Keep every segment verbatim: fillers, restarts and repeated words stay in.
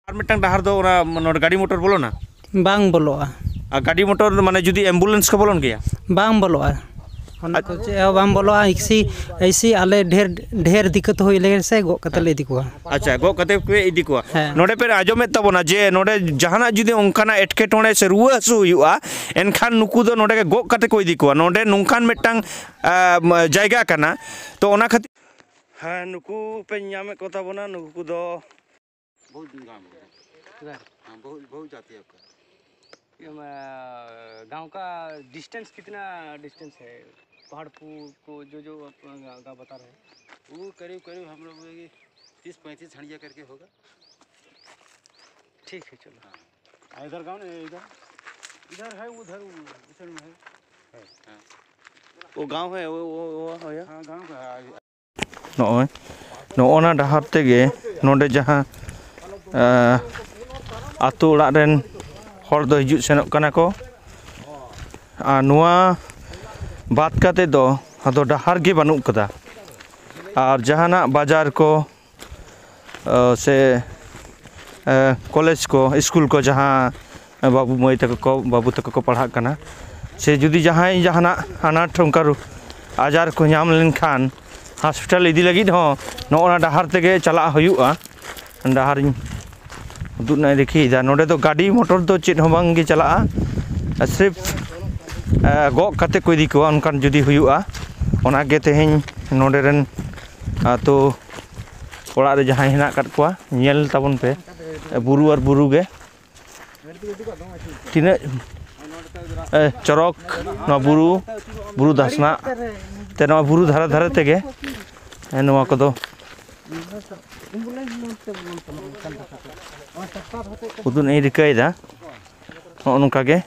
ᱟᱨ ᱢᱤᱫᱴᱟᱝ ᱰᱟᱦᱟᱨ ᱫᱚ ᱚᱱᱟ ᱱᱚᱰᱮ ᱜᱟᱹᱰᱤ ᱢᱚᱴᱚᱨ ᱵᱚᱞᱚᱱᱟ? ᱵᱟᱝ ᱵᱚᱞᱚᱜᱼᱟ᱾ ᱟᱨ ᱜᱟᱹᱰᱤ ᱢᱚᱴᱚᱨ ᱢᱟᱱᱮ ᱡᱩᱫᱤ ambulance ᱠᱚ ᱵᱚᱞᱚᱱ ᱜᱮᱭᱟ? ᱵᱟᱝ ᱵᱚᱞᱚᱜᱼᱟ, ᱚᱱᱟ ᱠᱚ ᱪᱮᱫ ᱦᱚᱸ ᱵᱟᱝ ᱵᱚᱞᱚᱜᱼᱟ᱾ ᱮᱭᱥᱤ, ᱮᱭᱥᱤ ᱟᱞᱮ ᱰᱷᱮᱨ, ᱰᱷᱮᱨ ᱫᱤᱠᱠᱟᱛ ᱦᱩᱭ ᱞᱮᱱ ᱥᱮ ᱜᱚᱜ ᱠᱟᱛᱮ ᱞᱮ ᱤᱫᱤ ᱠᱚᱣᱟ᱾ ᱟᱪᱪᱷᱟ, ᱜᱚᱜ ᱠᱟᱛᱮ ᱯᱮ ᱤᱫᱤ ᱠᱚᱣᱟ᱾ ᱦᱮᱸ᱾ ᱱᱚᱰᱮ ᱯᱮ ᱟᱸᱡᱚᱢᱮᱫ ᱛᱟᱵᱚᱱᱟ ᱡᱮ ᱱᱚᱰᱮ ᱡᱟᱦᱟᱱᱟᱜ ᱡᱩᱫᱤ ᱚᱱᱠᱟᱱᱟᱜ ᱮᱴᱠᱮᱴᱚᱬᱮ ᱥᱮ ᱨᱩᱣᱟᱹ ᱦᱟᱹᱥᱩ ᱦᱩᱭᱩᱜᱼᱟ, ᱮᱱᱠᱷᱟᱱ ᱱᱩᱠᱩ ᱫᱚ ᱱᱚᱰᱮ ᱜᱮ ᱜᱚᱜ ᱠᱟᱛᱮ ᱠᱚ ᱤᱫᱤ ᱠᱚᱣᱟ᱾ ᱱᱚᱰᱮ ᱱᱚᱝᱠᱟᱱ ᱢᱤᱫᱴᱟᱝ, ᱟ, ᱡᱟᱭᱜᱟ ᱠᱟᱱᱟ᱾ ᱛᱚ ᱚᱱᱟ ᱠᱷᱟᱹᱛᱤᱨ, ᱦᱮᱸ, ᱱᱩᱠᱩ ᱯᱮ ᱧᱟᱢᱮᱫ ᱠᱚ ᱛᱟᱵᱚᱱᱟ, ᱱᱩᱠᱩ ᱫᱚ बहुत गाँव है। किधर? हाँ, बहुत, बहुत जाति है आपका। ये, अ, गाँव का डिस्टेंस कितना डिस्टेंस है? पहाड़पुर को जो, जो आप गा-, गाँव बता रहे हैं। वो करीब, करीब हम लोग ये तीस पैंतीस हंडिया करके होगा। ठीक है, चलो। हाँ। आ, इधर गाँव नहीं, इधर, इधर है, उधर, उधर में है। हाँ। वो गाँव है, वो, वो, वो है। हाँ, गाँव का है। ᱱᱚᱜᱼᱚᱭ ᱱᱚᱜᱼᱚ ᱱᱟ ᱰᱟᱦᱟᱨ ᱛᱮᱜᱮ ᱱᱚᱰᱮ ᱡᱟᱦᱟᱸ, ᱟᱸ, ᱟᱛᱳ ᱚᱲᱟᱜ ᱨᱮᱱ ᱦᱚᱲ ᱫᱚ ᱦᱤᱡᱩᱜ ᱥᱮᱱᱚᱜ ᱠᱟᱱᱟ ᱠᱚ᱾ ᱟᱨ ᱱᱚᱣᱟ ᱵᱟᱫ ᱠᱟᱛᱮ ᱫᱚ ᱟᱫᱚ ᱰᱟᱦᱟᱨ ᱜᱮ ᱵᱟᱹᱱᱩᱜ ᱠᱟᱫᱟ᱾ ᱟᱨ ᱡᱟᱦᱟᱱᱟᱜ ᱵᱟᱡᱟᱨ ᱠᱚ, ᱟᱸ, ᱥᱮ, ᱟᱸ, ᱠᱚᱞᱮᱡᱽ ᱠᱚ, ᱥᱠᱩᱞ ᱠᱚ, ᱡᱟᱦᱟᱸ ᱵᱟᱹᱵᱩ ᱢᱟᱹᱭ ᱛᱟᱠᱚ ᱠᱚ, ᱵᱟᱹᱵᱩ ᱛᱟᱠᱚ ᱠᱚ ᱯᱟᱲᱦᱟᱜ ᱠᱟᱱᱟ, ᱥᱮ ᱡᱩᱫᱤ ᱡᱟᱦᱟᱸᱭ ᱡᱟᱦᱟᱱᱟᱜ ᱟᱱᱟᱴ ᱚᱱᱠᱟ ᱨᱩ-, ᱟᱡᱟᱨ ᱠᱚ ᱧᱟᱢ ᱞᱮᱱᱠᱷᱟᱱ ᱦᱚᱥᱯᱤᱴᱟᱞ ᱤᱫᱤ ᱞᱟᱹᱜᱤᱫ ᱦᱚᱸ ᱱᱚᱜᱼᱚ ᱱᱟ ᱰᱟᱦᱟᱨ ᱛᱮᱜᱮ ᱪᱟᱞᱟᱜ ᱦᱩᱭᱩᱜᱼᱟ᱾ ᱰᱟᱦᱟᱨᱤᱧ ᱩᱫᱩᱜ ᱱᱟᱭ ᱫᱮᱠᱷᱤᱭᱮᱫᱟ᱾ ᱱᱚᱰᱮ ᱫᱚ ᱜᱟᱹᱰᱤ ᱢᱚᱴᱚᱨ ᱫᱚ ᱪᱮᱫ ᱦᱚᱸ ᱵᱟᱝ ᱜᱮ ᱪᱟᱞᱟᱜᱼᱟ, ᱥᱨᱤᱯ, ᱮ, ᱜᱚᱜ ᱠᱟᱛᱮ ᱠᱚ ᱤᱫᱤ ᱠᱚᱣᱟ᱾ ᱚᱱᱠᱟᱱ ᱡᱩᱫᱤ ᱦᱩᱭᱩᱜᱼᱟ, ᱚᱱᱟᱜᱮ ᱛᱮᱦᱮᱧ ᱱᱚᱰᱮ ᱨᱮᱱ ᱟᱛᱳ ᱚᱲᱟᱜ ᱨᱮ ᱡᱟᱦᱟᱸᱭ ᱦᱮᱱᱟᱜ ᱟᱠᱟᱫ ᱠᱚᱣᱟ, ᱧᱮᱞ ᱛᱟᱵᱚᱱ ᱯᱮ, ᱵᱩᱨᱩ ᱟᱨ ᱵᱩᱨᱩ ᱜᱮ᱾ ᱛᱤᱱᱟᱹᱜ, ᱮ, ᱪᱚᱨᱚᱠ ᱱᱚᱣᱟ ᱵᱩᱨᱩ, ᱵᱩᱨᱩ ᱫᱷᱟᱥᱱᱟ ᱛᱮ, ᱱᱚᱣᱟ ᱵᱩᱨᱩ ᱫᱷᱟᱨᱮ ᱫᱷᱟᱨᱮ ᱛᱮᱜᱮ, ᱮ, ᱱᱚᱣᱟ ᱠᱚᱫᱚ ᱩᱫᱩᱜ ᱤᱧ ᱨᱤᱠᱟᱹᱭᱮᱫᱟ᱾ ᱱᱚᱜᱼᱚ ᱱᱚᱝᱠᱟ ᱜᱮ᱾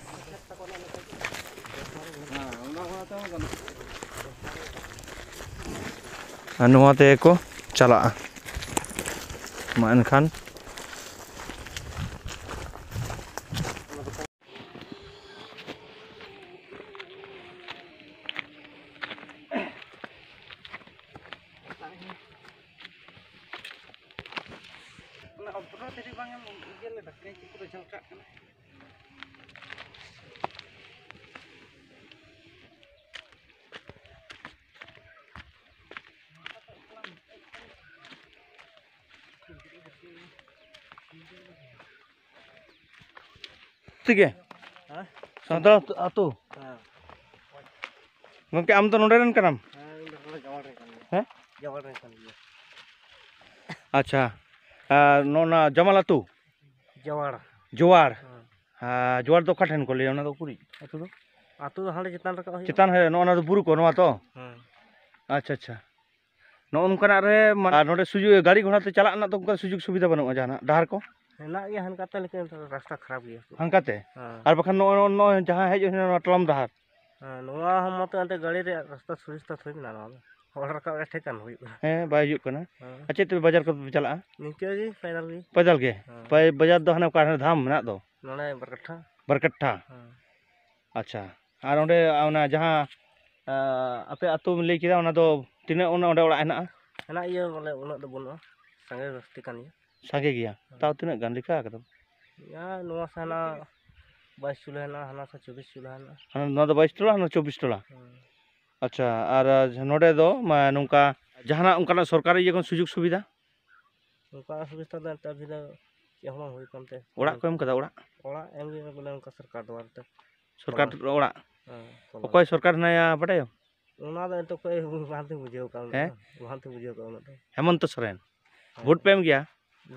ᱟᱨ ᱱᱚᱣᱟ ᱛᱮᱜᱮ ᱠᱚ ᱪᱟᱞᱟᱜᱼᱟ᱾ ᱢᱟ ᱮᱱᱠᱷᱟᱱ ᱵᱟᱝ ᱮᱢ ᱤᱭᱟᱹ ᱞᱮᱫᱟ, ᱠᱟᱹᱧᱪᱤ ᱠᱚᱫᱚ ᱡᱷᱟᱞᱠᱟᱜ ᱠᱟᱱᱟ᱾ ᱛᱮᱜᱮ? ᱦᱮᱸ? ᱥᱟᱱᱛᱟᱲ ᱟᱹᱛᱩ? ᱦᱮᱸ᱾ ᱜᱚᱢᱠᱮ, ᱟᱢ ᱫᱚ ᱱᱚᱰᱮ ᱨᱮᱱ ᱠᱟᱱᱟᱢ? ᱦᱮᱸ, ᱤᱧ ᱫᱚ ᱱᱚᱰᱮ ᱡᱟᱶᱟᱲ ᱨᱮᱱ ᱠᱟᱱ ᱜᱤᱭᱟᱹᱧ᱾ ᱦᱮᱸ? ᱡᱟᱶᱟᱲ ᱨᱮᱱ ᱠᱟᱱ ᱜᱤᱭᱟᱹᱧ᱾ ᱟᱪᱪᱷᱟ, ᱟᱨ ᱱᱚᱜᱼᱚ ᱱᱟ ᱡᱟᱢᱟᱞ ᱟᱹᱛᱩ? ᱡᱟᱶᱟᱲ᱾ ᱡᱳᱣᱟᱲ? ᱦᱮᱸ᱾ ᱟᱨ ᱡᱳᱣᱟᱲ ᱫᱚ ᱚᱠᱟ ᱴᱷᱮᱱ ᱠᱚ ᱞᱟᱹᱭᱟ? ᱚᱱᱟ ᱫᱚ ᱩᱠᱩᱨᱤᱡ ᱟᱹᱛᱩ ᱫᱚ? ᱟᱹᱛᱩ ᱫᱚ ᱦᱟᱸᱰᱮ ᱪᱮᱛᱟᱱ ᱨᱟᱠᱟᱵ ᱦᱩᱭᱩᱜᱼᱟ᱾ ᱪᱮᱛᱟᱱ, ᱦᱮᱸ, ᱱᱚᱜᱼᱚ ᱱᱟ ᱫᱚ ᱵᱩᱨᱩ ᱠᱚ, ᱱᱚᱣᱟ ᱛᱚ? ᱦᱮᱸ᱾ ᱟᱪᱪᱷᱟ, ᱟᱪᱪᱷᱟ᱾ ᱱᱚᱜᱼᱚ ᱱᱚᱝᱠᱟᱱᱟᱜ ᱨᱮ ᱢᱟ-, ᱟᱨ ᱱᱚᱰᱮ ᱥᱩᱡᱳᱜᱽ, ᱜᱟᱹᱰᱤ ᱜᱷᱚᱲᱟ ᱛᱮ ᱪᱟᱞᱟᱜ ᱨᱮᱱᱟᱜ ᱫᱚ ᱚᱱᱠᱟ ᱥᱩᱡᱳᱜᱽ ᱥᱩᱵᱤᱫᱷᱟ ᱵᱟᱹᱱᱩᱜᱼᱟ ᱡᱟᱦᱟᱱᱟᱜ ᱰᱟᱦᱟᱨ ᱠᱚ? ᱦᱮᱱᱟᱜ ᱜᱮᱭᱟ ᱦᱟᱱᱠᱟᱛᱮ, ᱞᱮᱠᱤᱱ ᱨᱟᱥᱛᱟ ᱠᱷᱟᱨᱟᱯ ᱜᱮᱭᱟ᱾ ᱦᱟᱱᱠᱟᱛᱮ? ᱦᱮᱸ᱾ ᱟᱨ ᱵᱟᱠᱷᱟᱱ ᱱᱚᱜᱼᱚᱭ, ᱱᱚᱜᱼᱚᱭ ᱡᱟᱦᱟᱸ ᱦᱮᱡ ᱦᱩᱭᱱᱟ ᱱᱚᱣᱟ ᱴᱚᱞᱚᱢ ᱰᱟᱦᱟᱨ᱾ ᱦᱮᱸ, ᱱᱚᱣᱟ ᱦᱚᱸ ᱢᱟᱛᱚ ᱮᱱᱛᱮ ᱜᱟᱹᱰᱤ ᱨᱮᱭᱟᱜ ᱨᱟᱥᱛᱟ ᱥᱩᱵᱤᱫᱷᱟ ᱛᱷᱚᱲᱤ ᱢᱮᱱᱟᱜᱼᱟ, ᱱᱚᱣᱟ ᱫᱚ ᱦᱚᱲ ᱨᱟᱠᱟᱵ ᱨᱮ ᱴᱷᱮᱠᱟᱱ ᱦᱩᱭᱩᱜ ᱠᱟᱱᱟ᱾ ᱦᱮᱸ, ᱵᱟᱭ ᱦᱩᱭᱩᱜ ᱠᱟᱱᱟ᱾ ᱦᱮᱸ᱾ ᱟᱨ ᱪᱮᱫ ᱛᱮᱯᱮ ᱵᱟᱡᱟᱨ ᱠᱚᱫᱚ ᱯᱮ ᱪᱟᱞᱟᱜᱼᱟ? ᱱᱤᱝᱠᱟᱹ ᱜᱮ, ᱯᱟᱭᱫᱟᱞ ᱜᱮ᱾ ᱯᱟᱭᱫᱟᱞ ᱜᱮ? ᱦᱮᱸ᱾ ᱯᱟᱭ-, ᱵᱟᱡᱟᱨ ᱫᱚ ᱦᱟᱱᱮ ᱚᱠᱟ ᱨᱮ ᱫᱷᱟᱢ ᱢᱮᱱᱟᱜ ᱫᱚ? ᱱᱚᱰᱮ ᱵᱟᱨᱠᱟᱴᱷᱟ᱾ ᱵᱟᱨᱠᱟᱴᱷᱟ? ᱦᱮᱸ᱾ ᱟᱪᱪᱷᱟ, ᱟᱨ ᱚᱸᱰᱮ ᱚᱱᱟ ᱡᱟᱦᱟᱸ, ᱟ, ᱟᱯᱮ ᱟᱹᱛᱩᱢ ᱞᱟᱹᱭ ᱠᱮᱫᱟ, ᱚᱱᱟ ᱫᱚ ᱛᱤᱱᱟᱹᱜ ᱚᱱᱟ ᱚᱸᱰᱮ ᱚᱲᱟᱜ ᱦᱮᱱᱟᱜᱼᱟ? ᱦᱮᱱᱟᱜ ᱜᱮᱭᱟ, ᱵᱚᱞᱮ ᱩᱱᱟᱹᱜ ᱫᱚ ᱵᱟᱹᱱᱩᱜᱼᱟ, ᱥᱟᱸᱜᱮ ᱵᱟᱥᱛᱤ ᱠᱟᱱ ᱜᱮᱭᱟ᱾ ᱥᱟᱸᱜᱮ ᱜᱮᱭᱟ? ᱦᱮᱸ᱾ ᱛᱟᱣ ᱛᱤᱱᱟᱹᱜ ᱜᱟᱱ ᱞᱮᱠᱷᱟ ᱠᱟᱫᱟᱢ? ᱭᱟ, ᱱᱚᱣᱟ ᱥᱟ ᱦᱮᱱᱟᱜ ᱵᱟᱭᱤᱥ ᱪᱩᱞᱦᱟᱹ ᱦᱮᱱᱟᱜᱼᱟ, ᱦᱟᱱᱟ ᱥᱟ ᱪᱚᱵᱵᱤᱥ ᱪᱩᱞᱦᱟᱹ ᱦᱮᱱᱟᱜᱼᱟ᱾ ᱦᱟᱱᱟ, ᱱᱚᱣᱟ ᱫᱚ ᱵᱟᱭᱤᱥ ᱴᱚᱞᱟ, ᱦᱟᱱᱟ ᱪᱚᱵᱵᱤᱥ ᱴᱚᱞᱟ? ᱦᱮᱸ᱾ ᱟᱪᱪᱷᱟ, ᱟᱨ, ᱟ, ᱱᱚᱰᱮ ᱫᱚ, ᱢᱟ, ᱱᱚᱝᱠᱟ ᱡᱟᱦᱟᱱᱟᱜ ᱚᱱᱠᱟᱱᱟᱜ ᱥᱚᱨᱠᱟᱨᱤ ᱤᱭᱟᱹ ᱠᱷᱚᱱ ᱥᱩᱡᱳᱜᱽ ᱥᱩᱵᱤᱫᱷᱟ? ᱚᱱᱠᱟ ᱚᱥᱩᱵᱤᱫᱷᱟ ᱫᱚ ᱮᱱᱛᱮ ᱟᱹᱵᱤᱱ ᱫᱚ ᱪᱮᱫ ᱦᱚᱸ ᱵᱟᱝ ᱦᱩᱭ ᱠᱟᱱ ᱛᱮ᱾ ᱚᱲᱟᱜ ᱠᱚ ᱮᱢ ᱠᱟᱫᱟ, ᱚᱲᱟᱜ? ᱚᱲᱟᱜ ᱮᱢ ᱜᱮ ᱵᱚᱞᱮ ᱚᱱᱠᱟ ᱥᱚᱨᱠᱟᱨ ᱫᱚ ᱵᱟᱝ ᱛᱮ᱾ ᱥᱚᱨᱠᱟᱨ ᱛᱚᱞᱟ᱾ ᱚᱲᱟᱜ? ᱦᱮᱸ, ᱛᱚᱞᱟ᱾ ᱚᱠᱚᱭ ᱥᱚᱨᱠᱟᱨ ᱦᱮᱱᱟᱭᱟ ᱵᱟᱰᱟᱭᱟᱢ? ᱚᱱᱟ ᱫᱚ ᱮᱱᱛᱮ ᱚᱠᱚᱭ ᱵᱟᱝ ᱛᱮ ᱵᱩᱡᱷᱟᱹᱣ ᱠᱟᱜ ᱦᱮᱸ? ᱩᱱᱟᱹᱜ ᱫᱚ᱾ ᱵᱟᱝ ᱛᱮ ᱵᱩᱡᱷᱟᱹᱣ ᱠᱟᱜ ᱩᱱᱟᱹᱜ ᱫᱚ᱾ ᱦᱮᱢᱚᱱᱛᱚ ᱥᱚᱨᱮᱱ᱾ ᱦᱮᱸ᱾ ᱵᱷᱳᱴ ᱯᱮ ᱮᱢ ᱜᱮᱭᱟ?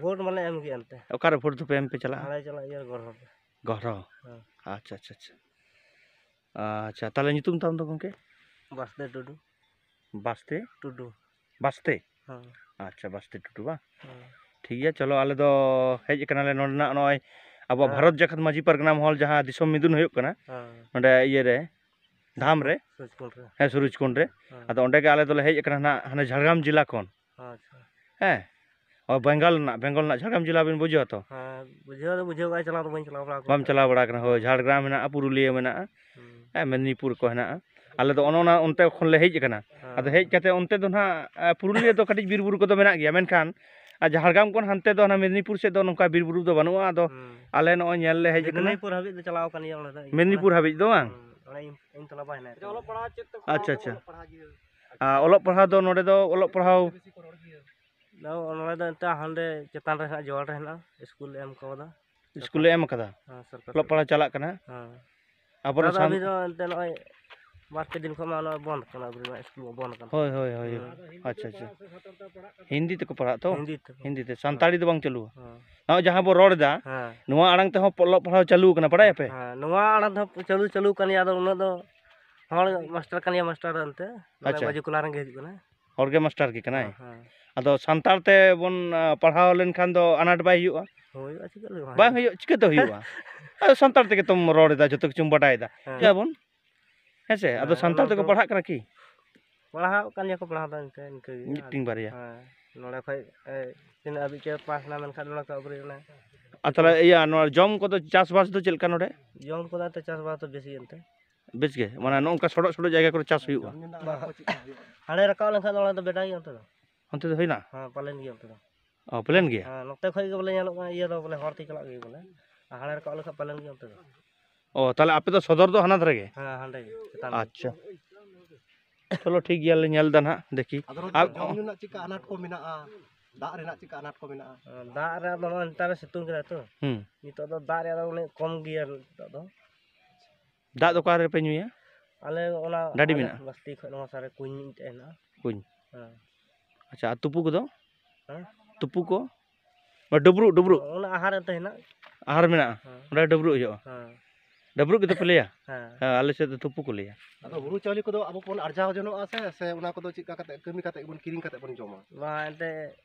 ᱵᱷᱳᱴ ᱢᱟᱞᱮ ᱮᱢ ᱜᱮᱭᱟ ᱮᱱᱛᱮ᱾ ᱚᱠᱟᱨᱮ ᱵᱷᱳᱴ ᱫᱚᱯᱮ ᱮᱢ ᱯᱮ ᱪᱟᱞᱟᱜᱼᱟ? ᱟᱞᱮ ᱪᱟᱞᱟᱜ ᱜᱮᱭᱟ ᱜᱚᱨᱦᱚᱨ ᱨᱮ᱾ ᱜᱚᱨᱦᱚ? ᱦᱮᱸ᱾ ᱟᱪᱪᱷᱟ, ᱟᱪᱪᱷᱟ, ᱟᱪᱪᱷᱟ᱾ ᱟᱪᱪᱷᱟ, ᱛᱟᱦᱚᱞᱮ ᱧᱩᱛᱩᱢ ᱛᱟᱢ ᱫᱚ ᱜᱚᱢᱠᱮ? ᱵᱟᱥᱫᱮ ᱴᱩᱰᱩ᱾ ᱵᱟᱥᱛᱮ? ᱴᱩᱰᱩ᱾ ᱵᱟᱥᱛᱮ? ᱦᱮᱸ᱾ ᱟᱪᱪᱷᱟ, ᱵᱟᱥᱛᱮ ᱴᱩᱰᱩ ᱵᱟᱝ? ᱦᱮᱸ᱾ ᱴᱷᱤᱠ ᱜᱮᱭᱟ, ᱪᱚᱞᱚ, ᱟᱞᱮ ᱫᱚ ᱦᱮᱡ ᱟᱠᱟᱱᱟᱞᱮ ᱱᱚᱰᱮᱱᱟᱜ ᱱᱚᱜᱼᱚᱭ ᱟᱵᱚᱣᱟᱜ ᱦᱮᱸ᱾ ᱵᱷᱟᱨᱚᱛ ᱡᱟᱠᱟᱛ ᱢᱟᱹᱡᱷᱤ ᱯᱟᱨᱜᱟᱱᱟ ᱢᱚᱦᱚᱞ ᱡᱟᱦᱟᱸ ᱫᱤᱥᱚᱢ ᱢᱤᱫᱩᱱ ᱦᱩᱭᱩᱜ ᱠᱟᱱᱟ, ᱦᱮᱸ᱾ ᱱᱚᱰᱮ ᱤᱭᱟᱹ ᱨᱮ, ᱫᱷᱟᱢ ᱨᱮ᱾ ᱥᱩᱨᱡᱽᱠᱩᱸᱰ ᱨᱮ᱾ ᱦᱮᱸ, ᱥᱩᱨᱩᱡᱽᱠᱩᱸᱰ ᱨᱮ᱾ ᱦᱮᱸ᱾ ᱟᱫᱚ ᱚᱸᱰᱮ ᱜᱮ ᱟᱞᱮ ᱫᱚᱞᱮ ᱦᱮᱡ ᱟᱠᱟᱱᱟ ᱱᱟᱜ ᱦᱟᱱᱮ ᱡᱷᱟᱲᱜᱨᱟᱢ ᱡᱮᱞᱟ ᱠᱷᱚᱱ᱾ ᱟᱪᱪᱷᱟ᱾ ᱦᱮᱸ᱾ ᱚ, ᱵᱮᱝᱜᱚᱞ ᱨᱮᱱᱟᱜ, ᱵᱮᱝᱜᱚᱞ ᱨᱮᱱᱟᱜ ᱡᱷᱟᱲᱜᱨᱟᱢ ᱡᱮᱞᱟ ᱵᱤᱱ ᱵᱩᱡᱷᱟᱹᱣᱟ ᱛᱚ? ᱦᱮᱸ, ᱵᱩᱡᱷᱟᱹᱣ ᱫᱚ ᱵᱩᱡᱷᱟᱹᱣ ᱠᱟᱜᱼᱟ, ᱪᱟᱞᱟᱣ ᱫᱚ ᱵᱟᱹᱧ ᱪᱟᱞᱟᱣ ᱵᱟᱲᱟ ᱟᱠᱟᱱᱟ᱾ ᱵᱟᱢ ᱪᱟᱞᱟᱣ ᱵᱟᱲᱟ ᱟᱠᱟᱱᱟ? ᱦᱳᱭ, ᱦᱮᱸ᱾ ᱡᱷᱟᱲᱜᱨᱟᱢ ᱦᱮᱱᱟᱜᱼᱟ, ᱯᱩᱨᱩᱞᱤᱭᱟᱹ ᱢᱮᱱᱟᱜᱼᱟ, ᱦᱩᱸ᱾ ᱦᱮᱸ, ᱢᱮᱫᱽᱱᱤᱯᱩᱨ ᱠᱚ ᱦᱮᱱᱟᱜᱼᱟ᱾ ᱟᱞᱮ ᱫᱚ ᱚᱱᱮ ᱚᱱᱟ ᱚᱱᱛᱮ ᱠᱷᱚᱱ ᱞᱮ ᱦᱮᱡ ᱟᱠᱟᱱᱟ᱾ ᱦᱮᱸ᱾ ᱟᱫᱚ ᱦᱮᱡ ᱠᱟᱛᱮ ᱚᱱᱛᱮ ᱫᱚ ᱱᱟᱦᱟᱜ, ᱮ, ᱯᱩᱨᱩᱞᱤᱭᱟᱹ ᱫᱚ ᱠᱟᱹᱴᱤᱡ ᱵᱤᱨ ᱵᱩᱨᱩ ᱠᱚᱫᱚ ᱢᱮᱱᱟᱜ ᱜᱮᱭᱟ, ᱢᱮᱱᱠᱷᱟᱱ ᱟᱨ ᱡᱷᱟᱲᱜᱨᱟᱢ ᱠᱷᱚᱱ ᱦᱟᱱᱛᱮ ᱫᱚ ᱦᱟᱱᱟ ᱢᱮᱫᱽᱱᱤᱯᱩᱨ ᱥᱮᱫ ᱫᱚ ᱱᱚᱝᱠᱟ ᱵᱤᱨ ᱵᱩᱨᱩ ᱫᱚ ᱵᱟᱹᱱᱩᱜᱼᱟ᱾ ᱟᱫᱚ ᱦᱩᱸ᱾ ᱟᱞᱮ ᱱᱚᱜᱼᱚᱭ ᱧᱮᱞ ᱞᱮ ᱦᱮᱡ ᱟᱠᱟᱱᱟ᱾ ᱢᱮᱫᱽᱱᱤᱯᱩᱨ ᱦᱟᱹᱵᱤᱡ ᱫᱚ ᱪᱟᱞᱟᱣ ᱟᱠᱟᱱ ᱜᱮᱭᱟ ᱚᱸᱰᱮ ᱫᱚ᱾ ᱢᱮᱫᱽᱱᱤᱯᱩᱨ ᱦᱟᱹᱵᱤᱡ ᱫᱚ ᱵᱟᱝ? ᱦᱩᱸ, ᱚᱱᱟ ᱤᱧ, ᱤᱧ ᱛᱚᱞᱟ ᱵᱟᱭ ᱦᱮᱱᱟᱭ᱾ ᱟᱪᱪᱷᱟ, ᱟᱪᱪᱷᱟ᱾ ᱟᱨ ᱚᱞᱚᱜ ᱯᱟᱲᱦᱟᱣ ᱫᱚ ᱱᱚᱰᱮ ᱫᱚ ᱚᱞᱚᱜ ᱯᱟᱲᱦᱟᱣ? ᱫᱚ ᱱᱚᱰᱮ ᱫᱚ ᱮᱱᱛᱮ ᱦᱟᱸᱰᱮ ᱪᱮᱛᱟᱱ ᱨᱮ ᱦᱮᱱᱟᱜ, ᱡᱚᱲ ᱨᱮ ᱦᱮᱱᱟᱜᱼᱟ, ᱥᱠᱩᱞ ᱞᱮ ᱮᱢ ᱠᱟᱣᱫᱟ᱾ ᱥᱠᱩᱞ ᱞᱮ ᱮᱢ ᱟᱠᱟᱫᱟ? ᱦᱮᱸ, ᱥᱚᱨᱠᱟᱨ ᱚᱞᱚᱜ ᱯᱟᱲᱦᱟᱣ ᱛᱚᱨᱚᱯ ᱪᱟᱞᱟᱜ ᱠᱟᱱᱟ? ᱦᱮᱸ᱾ ᱟᱵᱚᱨᱮᱱ ᱟᱫᱚ ᱥᱟᱱ- ᱩᱱᱤ ᱫᱚ ᱮᱱᱛᱮ ᱱᱚᱜᱼᱚᱭ ᱵᱟᱨ ᱯᱮ ᱫᱤᱱ ᱠᱷᱚᱱ ᱢᱟ ᱱᱚᱜᱼᱚᱭ ᱵᱚᱱᱫ ᱠᱟᱱᱟ, ᱟᱵᱚᱨᱮᱱ ᱢᱟ ᱥᱠᱩᱞ ᱢᱟ ᱵᱚᱱᱫ ᱠᱟᱱᱟ᱾ ᱦᱳᱭ, ᱦᱳᱭ, ᱦᱳᱭ᱾ ᱦᱮᱸ᱾ ᱟᱪᱪᱷᱟ, ᱟᱪᱪᱷᱟ᱾ ᱦᱤᱱᱫᱤ ᱛᱮᱠᱚ ᱯᱟᱲᱦᱟᱜ ᱛᱚ? ᱦᱤᱱᱫᱤ ᱛᱮ᱾ ᱦᱤᱱᱫᱤ ᱛᱮ, ᱥᱟᱱᱛᱟᱲᱤ ᱫᱚ ᱵᱟᱝ ᱪᱟᱹᱞᱩᱜᱼᱟ? ᱦᱮᱸ᱾ ᱱᱚᱜᱼᱚᱭ ᱡᱟᱦᱟᱸ ᱵᱚ ᱨᱚᱲ ᱮᱫᱟ, ᱦᱮᱸ᱾ ᱱᱚᱣᱟ ᱟᱲᱟᱝ ᱛᱮᱦᱚᱸ ᱯᱚ-, ᱚᱞᱚᱜ ᱯᱟᱲᱦᱟᱣ ᱪᱟᱹᱞᱩ ᱟᱠᱟᱱᱟ, ᱵᱟᱲᱟᱭᱟᱯᱮ? ᱦᱮᱸ, ᱱᱚᱣᱟ ᱟᱲᱟᱝ ᱛᱮᱦᱚᱸ ᱪᱟᱹᱞᱩ, ᱪᱟᱹᱞᱩ ᱟᱠᱟᱱ ᱜᱮᱭᱟ, ᱟᱫᱚ ᱩᱱᱟᱹᱜ ᱫᱚ ᱦᱚᱲ ᱢᱟᱥᱴᱟᱨ ᱠᱟᱱ ᱜᱮᱭᱟ, ᱢᱟᱥᱴᱟᱨ ᱮᱱᱛᱮ᱾ ᱱᱚᱰᱮ ᱟᱪᱪᱷᱟ᱾ ᱵᱟᱹᱡᱩ ᱠᱚᱞᱟ ᱨᱮᱱ ᱜᱮ ᱦᱤᱡᱩᱜ ᱠᱟᱱᱟᱭ᱾ ᱦᱚᱲ ᱜᱮ ᱢᱟᱥᱴᱟᱨ ᱜᱮ ᱠᱟᱱᱟᱭ? ᱦᱮᱸ, ᱦᱮᱸ᱾ ᱟᱫᱚ ᱥᱟᱱᱛᱟᱲ ᱛᱮ ᱵᱚᱱ, ᱟ, ᱯᱟᱲᱦᱟᱣ ᱞᱮᱱᱠᱷᱟᱱ ᱫᱚ ᱟᱱᱟᱴ ᱵᱟᱭ ᱦᱩᱭᱩᱜᱼᱟ? ᱦᱩᱭᱩᱜᱼᱟ, ᱪᱤᱠᱟᱹ ᱛᱮ ᱵᱟᱝ ᱵᱟᱝ ᱦᱩᱭᱩᱜᱼᱟ? ᱦᱩᱭᱩᱜᱼᱟ, ᱪᱤᱠᱟᱹ ᱛᱮ ᱦᱩᱭᱩᱜᱼᱟ? ᱟᱫᱚ ᱥᱟᱱᱛᱟᱲ ᱛᱮᱜᱮ ᱛᱚᱢ ᱨᱚᱲ ᱮᱫᱟ, ᱡᱚᱛᱚ ᱠᱤᱪᱷᱩᱢ ᱵᱟᱰᱟᱭ ᱮᱫᱟ᱾ ᱦᱮᱸ᱾ ᱪᱤᱠᱟᱹᱭᱟᱵᱚᱱ? ᱦᱮᱸ ᱥᱮ? ᱟᱫᱚ ᱦᱮᱸ, ᱥᱟᱱᱛᱟᱲ ᱚᱱᱟ ᱛᱮᱠᱚ ᱫᱚ ᱯᱟᱲᱦᱟᱜ ᱠᱟᱱᱟ ᱠᱤ? ᱯᱟᱲᱦᱟᱜ ᱠᱟᱱ ᱜᱮᱭᱟ ᱠᱚ, ᱯᱟᱲᱦᱟᱣ ᱫᱚ ᱤᱱᱠᱟᱹ, ᱤᱱᱠᱟᱹ ᱜᱮ᱾ ᱢᱤᱫᱴᱤᱝ ᱵᱟᱨᱭᱟ᱾ ᱦᱮᱸ, ᱱᱚᱰᱮ ᱠᱷᱚᱡ, ᱮ, ᱛᱤᱱᱟᱹᱜ ᱦᱟᱹᱵᱤᱡ ᱪᱚ ᱯᱟᱥ ᱮᱱᱟ, ᱢᱮᱱᱠᱷᱟᱱ ᱱᱚᱰᱮ ᱠᱷᱚᱡ ᱟᱹᱣᱨᱤ ᱚᱱᱟ ᱟᱨ ᱛᱟᱦᱚᱞᱮ ᱤᱭᱟᱹ, ᱱᱚᱣᱟ ᱡᱚᱢ ᱠᱚᱫᱚ, ᱪᱟᱥᱵᱟᱥ ᱫᱚ ᱪᱮᱫ ᱞᱮᱠᱟ ᱱᱚᱰᱮ? ᱡᱚᱢ ᱠᱚᱫᱚ ᱮᱱᱛᱮ ᱪᱟᱥᱵᱟᱥ ᱫᱚ ᱵᱮᱥ ᱜᱮ ᱮᱱᱛᱮ᱾ ᱵᱮᱥ ᱜᱮ? ᱢᱟᱱᱮ ᱱᱚᱜᱼᱚ ᱱᱚᱝᱠᱟ ᱥᱚᱰᱚᱜ ᱥᱚᱰᱚᱜ ᱡᱟᱭᱜᱟ ᱠᱚᱨᱮ ᱪᱟᱥ ᱦᱩᱭᱩᱜᱼᱟ? ᱦᱟᱸᱰᱮ ᱨᱟᱠᱟᱵ ᱞᱮᱱᱠᱷᱟᱱ ᱫᱚ ᱚᱱᱟ ᱫᱚ ᱵᱮᱰᱟ ᱜᱮᱭᱟ ᱚᱱᱛᱮ ᱫᱚ᱾ ᱚᱱᱛᱮ ᱫᱚ ᱦᱩᱭᱱᱟ? ᱦᱮᱸ, ᱯᱟᱞᱮᱱ ᱜᱮᱭᱟ ᱚᱱᱛᱮ ᱫᱚ᱾ ᱚ, ᱯᱞᱮᱱ ᱜᱮᱭᱟ? ᱦᱮᱸ, ᱱᱚᱛᱮ ᱠᱷᱚᱡ ᱜᱮ ᱵᱚᱞᱮ ᱧᱮᱞᱚᱜ ᱠᱟᱱᱟ, ᱤᱭᱟᱹ ᱫᱚ ᱵᱚᱞᱮ ᱦᱚᱨ ᱛᱮ ᱪᱟᱞᱟᱜ ᱜᱮ ᱵᱚᱞᱮ᱾ ᱟᱨ ᱦᱟᱸᱰᱮ ᱨᱟᱠᱟᱵ ᱞᱮᱠᱷᱟᱡ ᱯᱟᱞᱮᱱ ᱜᱮᱭᱟ ᱚᱱᱛᱮ ᱫᱚ᱾ ᱚ, ᱛᱟᱦᱚᱞᱮ ᱟᱯᱮ ᱫᱚ ᱥᱚᱫᱚᱨ ᱫᱚ ᱦᱟᱱᱟ ᱫᱷᱟᱨᱮ ᱜᱮ? ᱦᱮᱸ, ᱦᱟᱸᱰᱮ ᱜᱮ, ᱪᱮᱛᱟᱱ ᱨᱮ᱾ ᱟᱪᱪᱷᱟ᱾ ᱪᱚᱞᱚ, ᱴᱷᱤᱠ ᱜᱮᱭᱟ, ᱞᱮ ᱧᱮᱞ ᱮᱫᱟ ᱱᱟᱦᱟᱜ, ᱫᱮᱠᱷᱤ᱾ ᱟᱫᱚ ᱱᱚᱛᱮ ᱟᱨ ᱡᱚᱢ ᱧᱩ ᱨᱮᱱᱟᱜ ᱪᱮᱫᱠᱟ ᱟᱱᱟᱴ ᱠᱚ ᱢᱮᱱᱟᱜᱼᱟ? ᱫᱟᱜ ᱨᱮᱱᱟᱜ ᱪᱮᱫᱠᱟ ᱟᱱᱟᱴ ᱠᱚ ᱢᱮᱱᱟᱜᱼᱟ? ᱫᱟᱜ ᱨᱮᱭᱟᱜ ᱫᱚ ᱱᱚᱜᱼᱚᱭ ᱱᱮᱛᱟᱨ ᱮ ᱥᱤᱛᱩᱝ ᱠᱮᱫᱟ ᱛᱚ᱾ ᱦᱩᱸ᱾ ᱱᱤᱛᱚᱜ ᱫᱚ ᱫᱟᱜ ᱨᱮᱭᱟᱜ ᱫᱚ ᱩᱱᱟᱹᱜ ᱠᱚᱢ ᱜᱮᱭᱟ ᱱᱤᱛᱚᱜ ᱫᱚ᱾ ᱫᱟᱜ ᱫᱚ ᱚᱠᱟ ᱨᱮᱯᱮ ᱧᱩᱭᱟ? ᱟᱞᱮ ᱚᱱᱟ ᱰᱟᱹᱰᱤ ᱟᱞᱮ ᱢᱮᱱᱟᱜᱼᱟ? ᱵᱟᱥᱛᱤ ᱠᱷᱚᱡ ᱱᱚᱣᱟ ᱥᱟᱨᱮ ᱠᱩᱧ ᱢᱤᱫᱴᱮᱡ ᱦᱮᱱᱟᱜᱼᱟ᱾ ᱠᱩᱧ? ᱦᱮᱸ᱾ ᱟᱪᱪᱷᱟ, ᱟᱨ ᱛᱩᱯᱩ ᱠᱚᱫᱚ? ᱦᱮᱸ? ᱛᱩᱯᱩ ᱠᱚ? ᱚᱱᱟ ᱰᱩᱵᱽᱨᱩᱜ, ᱰᱩᱵᱽᱨᱩᱜ? ᱚᱱᱟ ᱟᱦᱟᱨ ᱨᱮ ᱛᱟᱦᱮᱱᱟ᱾ ᱟᱦᱟᱨ ᱢᱮᱱᱟᱜᱼᱟ? ᱦᱮᱸ᱾ ᱚᱸᱰᱮ ᱰᱩᱵᱽᱨᱩᱜ ᱦᱩᱭᱩᱜᱼᱟ? ᱦᱮᱸ᱾ ᱰᱟᱹᱵᱽᱨᱩᱜ ᱜᱮᱛᱚ ᱯᱮ ᱞᱟᱹᱭᱟ? ᱦᱮᱸ᱾ ᱦᱮᱸ, ᱟᱞᱮ ᱥᱮᱫ ᱫᱚ ᱛᱩᱯᱩ ᱠᱚ ᱞᱟᱹᱭᱟ᱾ ᱟᱫᱚ ᱦᱩᱲᱩ ᱪᱟᱣᱞᱮ ᱠᱚᱫᱚ ᱟᱵᱚ ᱵᱚᱱ ᱟᱨᱡᱟᱣ ᱡᱚᱱᱚᱜᱼᱟ ᱥᱮ, ᱥᱮ ᱚᱱᱟ ᱠᱚᱫᱚ ᱪᱮᱫ ᱞᱮᱠᱟ ᱠᱟᱛᱮ, ᱠᱟᱹᱢᱤ ᱠᱟᱛᱮ ᱵᱚᱱ ᱠᱤᱨᱤᱧ ᱠᱟᱛᱮ ᱵᱚᱱ ᱡᱚᱢᱟ? ᱵᱟᱝ, ᱮᱱᱛᱮ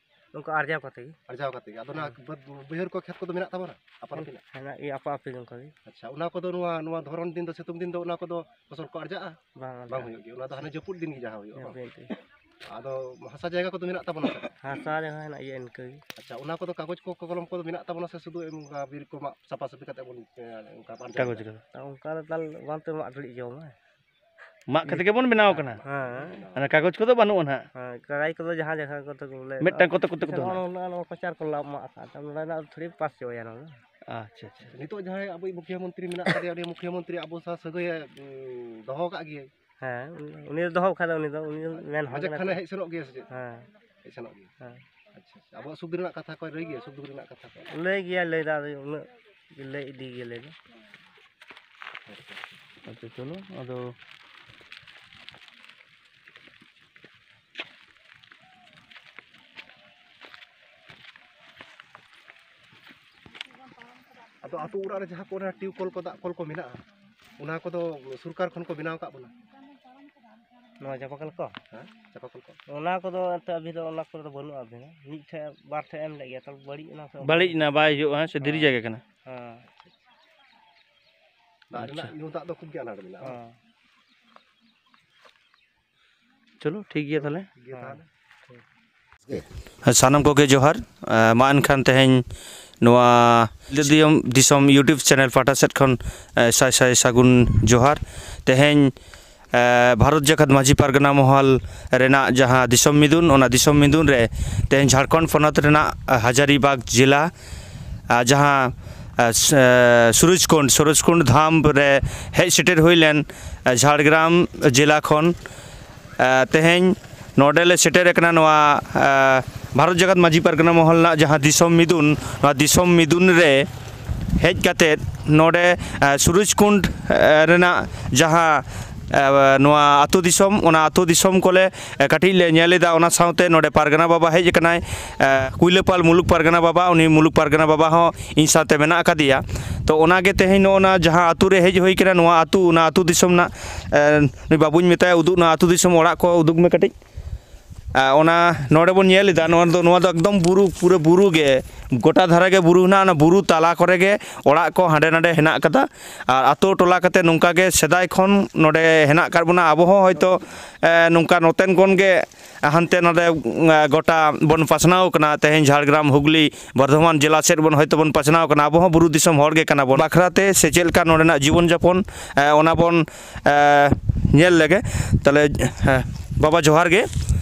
ᱚᱱᱠᱟ ᱟᱨᱡᱟᱣ ᱠᱟᱛᱮ ᱜᱮ᱾ ᱟᱨᱡᱟᱣ ᱠᱟᱛᱮ ᱜᱮ᱾ ᱟᱫᱚ ᱚᱱᱟ ᱦᱮᱸ᱾ ᱵᱟᱹᱫᱽ ᱵᱟᱹᱭᱦᱟᱹᱲ ᱠᱚ ᱠᱷᱮᱛ ᱠᱚᱫᱚ ᱢᱮᱱᱟᱜ ᱛᱟᱵᱚᱱᱟ? ᱟᱯᱟᱱ ᱟᱹᱯᱤᱱᱟᱜ? ᱦᱮᱱᱟᱜ ᱜᱮᱭᱟ, ᱟᱯᱟ ᱟᱹᱯᱤᱱ ᱚᱱᱠᱟ ᱜᱮ᱾ ᱟᱪᱪᱷᱟ, ᱚᱱᱟ ᱠᱚᱫᱚ ᱱᱚᱣᱟ, ᱱᱚᱣᱟ ᱫᱷᱚᱨᱚᱱ ᱫᱤᱱ ᱫᱚ, ᱥᱤᱛᱩᱝ ᱫᱤᱱ ᱫᱚ ᱚᱱᱟ ᱠᱚᱫᱚ ᱯᱷᱚᱥᱚᱞ ᱠᱚ ᱟᱨᱡᱟᱜᱼᱟ? ᱵᱟᱝ ᱵᱟᱝ ᱟᱨᱡᱟᱜᱼᱟ᱾ ᱦᱩᱭᱩᱜ ᱜᱮᱭᱟ᱾ ᱚᱱᱟ ᱫᱚ ᱦᱟᱱᱮ ᱡᱟᱹᱯᱩᱫ ᱫᱤᱱ ᱜᱮ ᱡᱟᱦᱟᱸ ᱦᱩᱭᱩᱜᱼᱟ, ᱵᱟᱝ? ᱡᱟᱹᱯᱩᱫ ᱫᱤᱱ᱾ ᱟᱫᱚ ᱦᱟᱥᱟ ᱡᱟᱭᱜᱟ ᱠᱚᱫᱚ ᱢᱮᱱᱟᱜ ᱛᱟᱵᱚᱱᱟ ᱥᱮ? ᱦᱟᱥᱟ ᱡᱟᱭᱜᱟ ᱦᱮᱱᱟᱜ ᱜᱮᱭᱟ ᱤᱱᱠᱟᱹ ᱜᱮ᱾ ᱟᱪᱪᱷᱟ, ᱚᱱᱟ ᱠᱚᱫᱚ ᱠᱟᱜᱚᱡᱽ ᱠᱚ, ᱠᱚᱞᱚᱢ ᱠᱚᱫᱚ ᱢᱮᱱᱟᱜ ᱛᱟᱵᱚᱱᱟ ᱥᱮ ᱥᱩᱫᱷᱩ ᱮᱢ, ᱚᱱᱠᱟ ᱵᱤᱨ ᱠᱚ ᱢᱟᱜ ᱥᱟᱯᱷᱟ ᱥᱟᱹᱯᱷᱤ ᱠᱟᱛᱮ ᱵᱚᱱ, ᱮ, ᱚᱱᱠᱟ ᱵᱚᱱ ᱠᱟᱜᱚᱡᱽ ᱪᱟᱥ ᱮᱫᱟ? ᱠᱚᱫᱚ᱾ ᱟᱨ ᱚᱱᱠᱟ ᱫᱚ ᱛᱟᱦᱞᱮ ᱵᱟᱝ ᱛᱮ ᱢᱟᱜ ᱫᱟᱲᱮᱭᱟᱜ ᱡᱚᱢᱟ᱾ ᱢᱟᱜ ᱠᱟᱛᱮ ᱜᱮᱵᱚᱱ ᱵᱮᱱᱟᱣ ᱠᱟᱱᱟ᱾ ᱦᱮᱸ᱾ ᱚᱱᱟ ᱠᱟᱜᱚᱡᱽ ᱠᱚᱫᱚ ᱵᱟᱹᱱᱩᱜᱼᱟ ᱱᱟᱦᱟᱜ᱾ ᱦᱮᱸ, ᱠᱟᱜᱚᱡᱽ ᱠᱚᱫᱚ ᱡᱟᱦᱟᱸ ᱡᱟᱭᱜᱟ ᱠᱚᱛᱮ ᱠᱚ ᱵᱚᱞᱮ ᱢᱤᱫᱴᱟᱝ ᱠᱚᱛᱮ ᱠᱚᱛᱮ ᱠᱚ ᱱᱚᱜᱼᱚ ᱫᱚᱦᱚ ᱱᱚᱣᱟ, ᱱᱚᱣᱟ ᱠᱚᱪᱟᱨ ᱠᱚ ᱞᱟ-, ᱢᱟᱜ ᱟᱠᱟᱫ, ᱛᱟᱦᱞᱮ ᱱᱚᱰᱮᱱᱟᱜ ᱫᱚ ᱛᱷᱚᱲᱤ ᱯᱟᱥ ᱪᱟᱵᱟᱭᱟ ᱱᱚᱣᱟ ᱫᱚ᱾ ᱟᱪᱪᱷᱟ, ᱟᱪᱪᱷᱟ᱾ ᱱᱤᱛᱚᱜ ᱡᱟᱦᱟᱸᱭ ᱟᱵᱚᱭᱤᱡ ᱢᱩᱠᱷᱤᱭᱟᱹ ᱢᱚᱱᱛᱨᱤ ᱢᱮᱱᱟᱜ ᱟᱠᱟᱫᱮᱭᱟ, ᱩᱱᱤ ᱢᱩᱠᱷᱤᱭᱟᱹ ᱢᱚᱱᱛᱨᱤ ᱟᱵᱚ ᱥᱟᱶ ᱥᱟᱹᱜᱟᱹᱭᱮ, ᱩᱸ, ᱫᱚᱦᱚ ᱟᱠᱟᱫ ᱜᱮᱭᱟᱭ᱾ ᱦᱮᱸ, ᱩᱱᱤ, ᱩᱱᱤ ᱫᱚ ᱫᱚᱦᱚ ᱠᱷᱟᱱ ᱫᱚ ᱩᱱᱤ ᱫᱚ, ᱩᱱᱤ ᱫᱚ ᱢᱮᱱ ᱦᱚᱲ ᱦᱟᱡᱟᱜ ᱠᱟᱱᱟ ᱠᱷᱟᱱᱮ ᱛᱚ᱾ ᱦᱮᱡ ᱥᱮᱱᱚᱜ ᱜᱮᱭᱟ ᱥᱮ ᱪᱮᱫ? ᱦᱮᱸ᱾ ᱦᱮᱡ ᱥᱮᱱᱚᱜ ᱜᱮᱭᱟ᱾ ᱦᱮᱸ᱾ ᱟᱪᱪᱷᱟ, ᱟᱪᱪᱷᱟ᱾ ᱟᱵᱚᱣᱟᱜ ᱥᱩᱠ ᱨᱮᱱᱟᱜ ᱠᱟᱛᱷᱟ ᱠᱚᱭ ᱞᱟᱹᱭ ᱜᱮᱭᱟ, ᱥᱩᱠ ᱫᱩᱠ ᱨᱮᱱᱟᱜ ᱠᱟᱛᱷᱟ ᱠᱚ? ᱞᱟᱹᱭ ᱜᱮᱭᱟ, ᱞᱟᱹᱭ ᱫᱚ ᱟᱫᱚ ᱩᱱᱟᱹᱜ ᱞᱟᱹᱭ ᱤᱫᱤ ᱜᱮᱭᱟ, ᱞᱟᱹᱭ ᱫᱚ᱾ ᱟᱪᱪᱷᱟ, ᱪᱚᱞᱚ, ᱟᱫᱚ ᱟᱫᱚ ᱟᱛᱳ ᱚᱲᱟᱜ ᱨᱮ ᱡᱟᱦᱟᱸ ᱠᱚ ᱚᱱᱟ ᱴᱤᱭᱩᱵᱽ ᱠᱚᱞ ᱠᱚ, ᱫᱟᱜ ᱠᱚᱞ ᱠᱚ ᱢᱮᱱᱟᱜᱼᱟ, ᱚᱱᱟ ᱠᱚᱫᱚ ᱥᱚᱨᱠᱟᱨ ᱠᱷᱚᱱ ᱠᱚ ᱵᱮᱱᱟᱣ ᱟᱠᱟᱫ ᱵᱚᱱᱟ? ᱱᱚᱣᱟ ᱪᱟᱯᱟ ᱠᱚᱞ ᱠᱚ? ᱦᱮᱸ, ᱪᱟᱯᱟ ᱠᱚᱞ ᱠᱚ᱾ ᱚᱱᱟ ᱠᱚᱫᱚ ᱮᱱᱛᱮ ᱟᱹᱵᱤᱱ ᱫᱚ ᱚᱱᱟ ᱠᱚᱨᱮ ᱫᱚ ᱵᱟᱹᱱᱩᱜᱼᱟ, ᱟᱹᱵᱤᱱ ᱫᱚ ᱢᱤᱫ ᱴᱷᱮᱱ ᱵᱟᱨ ᱴᱷᱮᱱ ᱮᱢ ᱞᱮᱫ ᱜᱮᱭᱟ, ᱛᱟᱦᱚᱞᱮ ᱵᱟᱹᱲᱤᱡ ᱮᱱᱟ ᱥᱮ? ᱵᱟᱹᱲᱤᱡ ᱮᱱᱟ, ᱵᱟᱭ ᱦᱩᱭᱩᱜᱼᱟ, ᱦᱮᱸ ᱥᱮ, ᱫᱷᱤᱨᱤ ᱦᱮᱸ᱾ ᱡᱟᱭᱜᱟ ᱠᱟᱱᱟ᱾ ᱦᱮᱸ᱾ ᱫᱟᱜ ᱟᱪᱪᱷᱟ᱾ ᱨᱮᱱᱟᱜ, ᱧᱩ ᱫᱟᱜ ᱫᱚ ᱠᱷᱩᱵ ᱜᱮ ᱟᱱᱟᱴ ᱢᱮᱱᱟᱜᱼᱟ, ᱵᱟᱝ? ᱦᱮᱸ᱾ ᱪᱚᱞᱚ, ᱴᱷᱤᱠ ᱜᱮᱭᱟ ᱛᱟᱦᱚᱞᱮ᱾ ᱴᱷᱤᱠ ᱜᱮᱭᱟ ᱛᱟᱦᱚᱞᱮ᱾ ᱥᱟᱱᱟᱢ ᱠᱚᱜᱮ ᱡᱚᱦᱟᱨ᱾ ᱮ, ᱢᱟ ᱮᱱᱠᱷᱟᱱ ᱛᱮᱦᱮᱧ ᱱᱚᱣᱟ ᱫᱤᱥᱚᱢ, ᱫᱤᱥᱚᱢ YouTube ᱪᱮᱱᱮᱞ ᱯᱟᱦᱴᱟ ᱥᱮᱫ ᱠᱷᱚᱱ, ᱮ, ᱥᱟᱭ ᱥᱟᱭ ᱥᱟᱹᱜᱩᱱ ᱡᱚᱦᱟᱨ᱾ ᱛᱮᱦᱮᱧ, ᱮ, ᱵᱷᱟᱨᱚᱛ ᱡᱟᱠᱟᱛ ᱢᱟᱹᱡᱷᱤ ᱯᱟᱨᱜᱟᱱᱟ ᱢᱚᱦᱚᱞ ᱨᱮᱱᱟᱜ ᱡᱟᱦᱟᱸ ᱫᱤᱥᱚᱢ ᱢᱤᱫᱩᱱ, ᱚᱱᱟ ᱫᱤᱥᱚᱢ ᱢᱤᱫᱩᱱ ᱨᱮ ᱛᱮᱦᱮᱧ ᱡᱷᱟᱲᱠᱷᱚᱸᱰ ᱯᱚᱱᱚᱛ ᱨᱮᱱᱟᱜ ᱦᱟᱡᱟᱨᱤᱵᱟᱜᱽ ᱡᱮᱞᱟ, ᱟ, ᱡᱟᱦᱟᱸ, ᱟ, ᱥ-, ᱮ, ᱥᱩᱨᱩᱡᱽᱠᱩᱸᱰ, ᱥᱩᱨᱩᱡᱽᱠᱩᱸᱰ ᱫᱷᱟᱢ ᱨᱮ ᱦᱮᱡ ᱥᱮᱴᱮᱨ ᱦᱩᱭ ᱞᱮᱱ, ᱟ, ᱡᱷᱟᱲᱜᱨᱟᱢ ᱡᱮᱞᱟ ᱠᱷᱚᱱ, ᱟ, ᱛᱮᱦᱮᱧ ᱱᱚᱰᱮ ᱞᱮ ᱥᱮᱴᱮᱨ ᱟᱠᱟᱱᱟ ᱱᱚᱣᱟ, ᱟ, ᱵᱷᱟᱨᱚᱛ ᱡᱟᱠᱟᱛ ᱢᱟᱹᱡᱷᱤ ᱯᱟᱨᱜᱟᱱᱟ ᱢᱚᱦᱚᱞ ᱨᱮᱱᱟᱜ ᱡᱟᱦᱟᱸ ᱫᱤᱥᱚᱢ ᱢᱤᱫᱩᱱ, ᱱᱚᱣᱟ ᱫᱤᱥᱚᱢ ᱢᱤᱫᱩᱱ ᱨᱮ ᱦᱮᱡ ᱠᱟᱛᱮᱫ ᱱᱚᱰᱮ, ᱟ, ᱥᱩᱨᱩᱡᱽᱠᱩᱸᱰ, ᱟ, ᱨᱮᱱᱟᱜ ᱡᱟᱦᱟᱸ, ᱟ, ᱱᱚᱣᱟ ᱟᱹᱛᱩ ᱫᱤᱥᱚᱢ, ᱚᱱᱟ ᱟᱹᱛᱩ ᱫᱤᱥᱚᱢ ᱠᱚᱞᱮ ᱮ, ᱠᱟᱹᱴᱤᱡ ᱞᱮ ᱧᱮᱞ ᱮᱫᱟ᱾ ᱚᱱᱟ ᱥᱟᱶᱛᱮ ᱱᱚᱰᱮ ᱯᱟᱨᱜᱟᱱᱟ ᱵᱟᱵᱟ ᱦᱮᱡ ᱟᱠᱟᱱᱟᱭ, ᱮ, ᱠᱩᱭᱞᱟᱹᱯᱟᱞ ᱢᱩᱞᱩᱠ ᱯᱟᱨᱜᱟᱱᱟ ᱵᱟᱵᱟ, ᱩᱱᱤ ᱢᱩᱞᱩᱠ ᱯᱟᱨᱜᱟᱱᱟ ᱵᱟᱵᱟ ᱦᱚᱸ ᱤᱧ ᱥᱟᱶᱛᱮ ᱢᱮᱱᱟᱜ ᱟᱠᱟᱫᱮᱭᱟ᱾ ᱛᱚ, ᱚᱱᱟᱜᱮ ᱛᱮᱦᱮᱧ ᱱᱚᱜᱼᱚ ᱱᱟ ᱡᱟᱦᱟᱸ ᱟᱹᱛᱩ ᱨᱮ ᱦᱮᱡ ᱦᱩᱭ ᱠᱟᱱᱟ, ᱱᱚᱣᱟ ᱟᱹᱛᱩ, ᱚᱱᱟ ᱟᱹᱛᱩ ᱫᱤᱥᱚᱢ ᱨᱮᱱᱟᱜ, ᱮ, ᱱᱩᱭ ᱵᱟᱹᱵᱩᱧ ᱢᱮᱛᱟᱭᱟ, ᱩᱫᱩᱜ, ᱚᱱᱟ ᱟᱹᱛᱩ ᱫᱤᱥᱚᱢ ᱚᱲᱟᱜ ᱠᱚ ᱩᱫᱩᱜ ᱢᱮ ᱠᱟᱹᱴᱤᱡ᱾ ᱮ, ᱚᱱᱟ ᱱᱚᱰᱮ ᱵᱚᱱ ᱧᱮᱞ ᱮᱫᱟ, ᱱᱚᱣᱟ ᱫᱚ, ᱱᱚᱣᱟ ᱫᱚ ᱮᱠᱫᱚᱢ ᱵᱩᱨᱩ, ᱯᱩᱨᱟᱹ ᱵᱩᱨᱩ ᱜᱮ, ᱜᱚᱴᱟ ᱫᱷᱟᱨᱮ ᱜᱮ ᱵᱩᱨᱩ ᱦᱮᱱᱟᱜᱼᱟ᱾ ᱚᱱᱟ ᱵᱩᱨᱩ ᱛᱟᱞᱟ ᱠᱚᱨᱮ ᱜᱮ ᱚᱲᱟᱜ ᱠᱚ ᱦᱟᱸᱰᱮ ᱱᱟᱰᱮ ᱦᱮᱱᱟᱜ ᱟᱠᱟᱫᱟ᱾ ᱟᱨ ᱟᱛᱳ ᱴᱚᱞᱟ ᱠᱟᱛᱮ ᱱᱚᱝᱠᱟ ᱜᱮ ᱥᱮᱫᱟᱭ ᱠᱷᱚᱱ ᱱᱚᱰᱮ ᱦᱮᱱᱟᱜ ᱟᱠᱟᱫ ᱵᱚᱱᱟ᱾ ᱟᱵᱚ ᱦᱚᱸ ᱦᱚᱭᱛᱳ, ᱮ, ᱱᱚᱝᱠᱟ ᱱᱚᱛᱮᱱ ᱠᱷᱚᱱ ᱜᱮ ᱦᱟᱱᱛᱮ ᱱᱟᱰᱮ, ᱮᱸ, ᱜᱚᱴᱟ ᱵᱚᱱ ᱯᱟᱥᱱᱟᱣ ᱠᱟᱱᱟ, ᱛᱮᱦᱮᱧ ᱡᱷᱟᱲᱜᱨᱟᱢ, ᱦᱩᱜᱽᱞᱤ, ᱵᱚᱨᱫᱷᱚᱢᱟᱱ ᱡᱮᱞᱟ ᱥᱮᱫ ᱵᱚᱱ ᱦᱚᱭᱛᱳ ᱵᱚᱱ ᱯᱟᱥᱱᱟᱣ ᱠᱟᱱᱟ, ᱟᱵᱚ ᱦᱚᱸ ᱵᱩᱨᱩ ᱫᱤᱥᱚᱢ ᱦᱚᱲ ᱜᱮ ᱠᱟᱱᱟ ᱵᱚᱱ᱾ ᱵᱟᱠᱷᱨᱟ ᱛᱮ ᱥᱮ ᱪᱮᱫ ᱞᱮᱠᱟ ᱱᱚᱰᱮᱱᱟᱜ ᱡᱤᱵᱚᱱ ᱡᱟᱯᱚᱱ, ᱮᱸ, ᱚᱱᱟ ᱵᱚᱱ, ᱮᱸ, ᱧᱮᱞ ᱞᱮᱜᱮ᱾ ᱛᱟᱦᱞᱮ, ᱦᱮᱸ, ᱵᱟᱵᱟ ᱡᱚᱦᱟᱨ ᱜᱮ᱾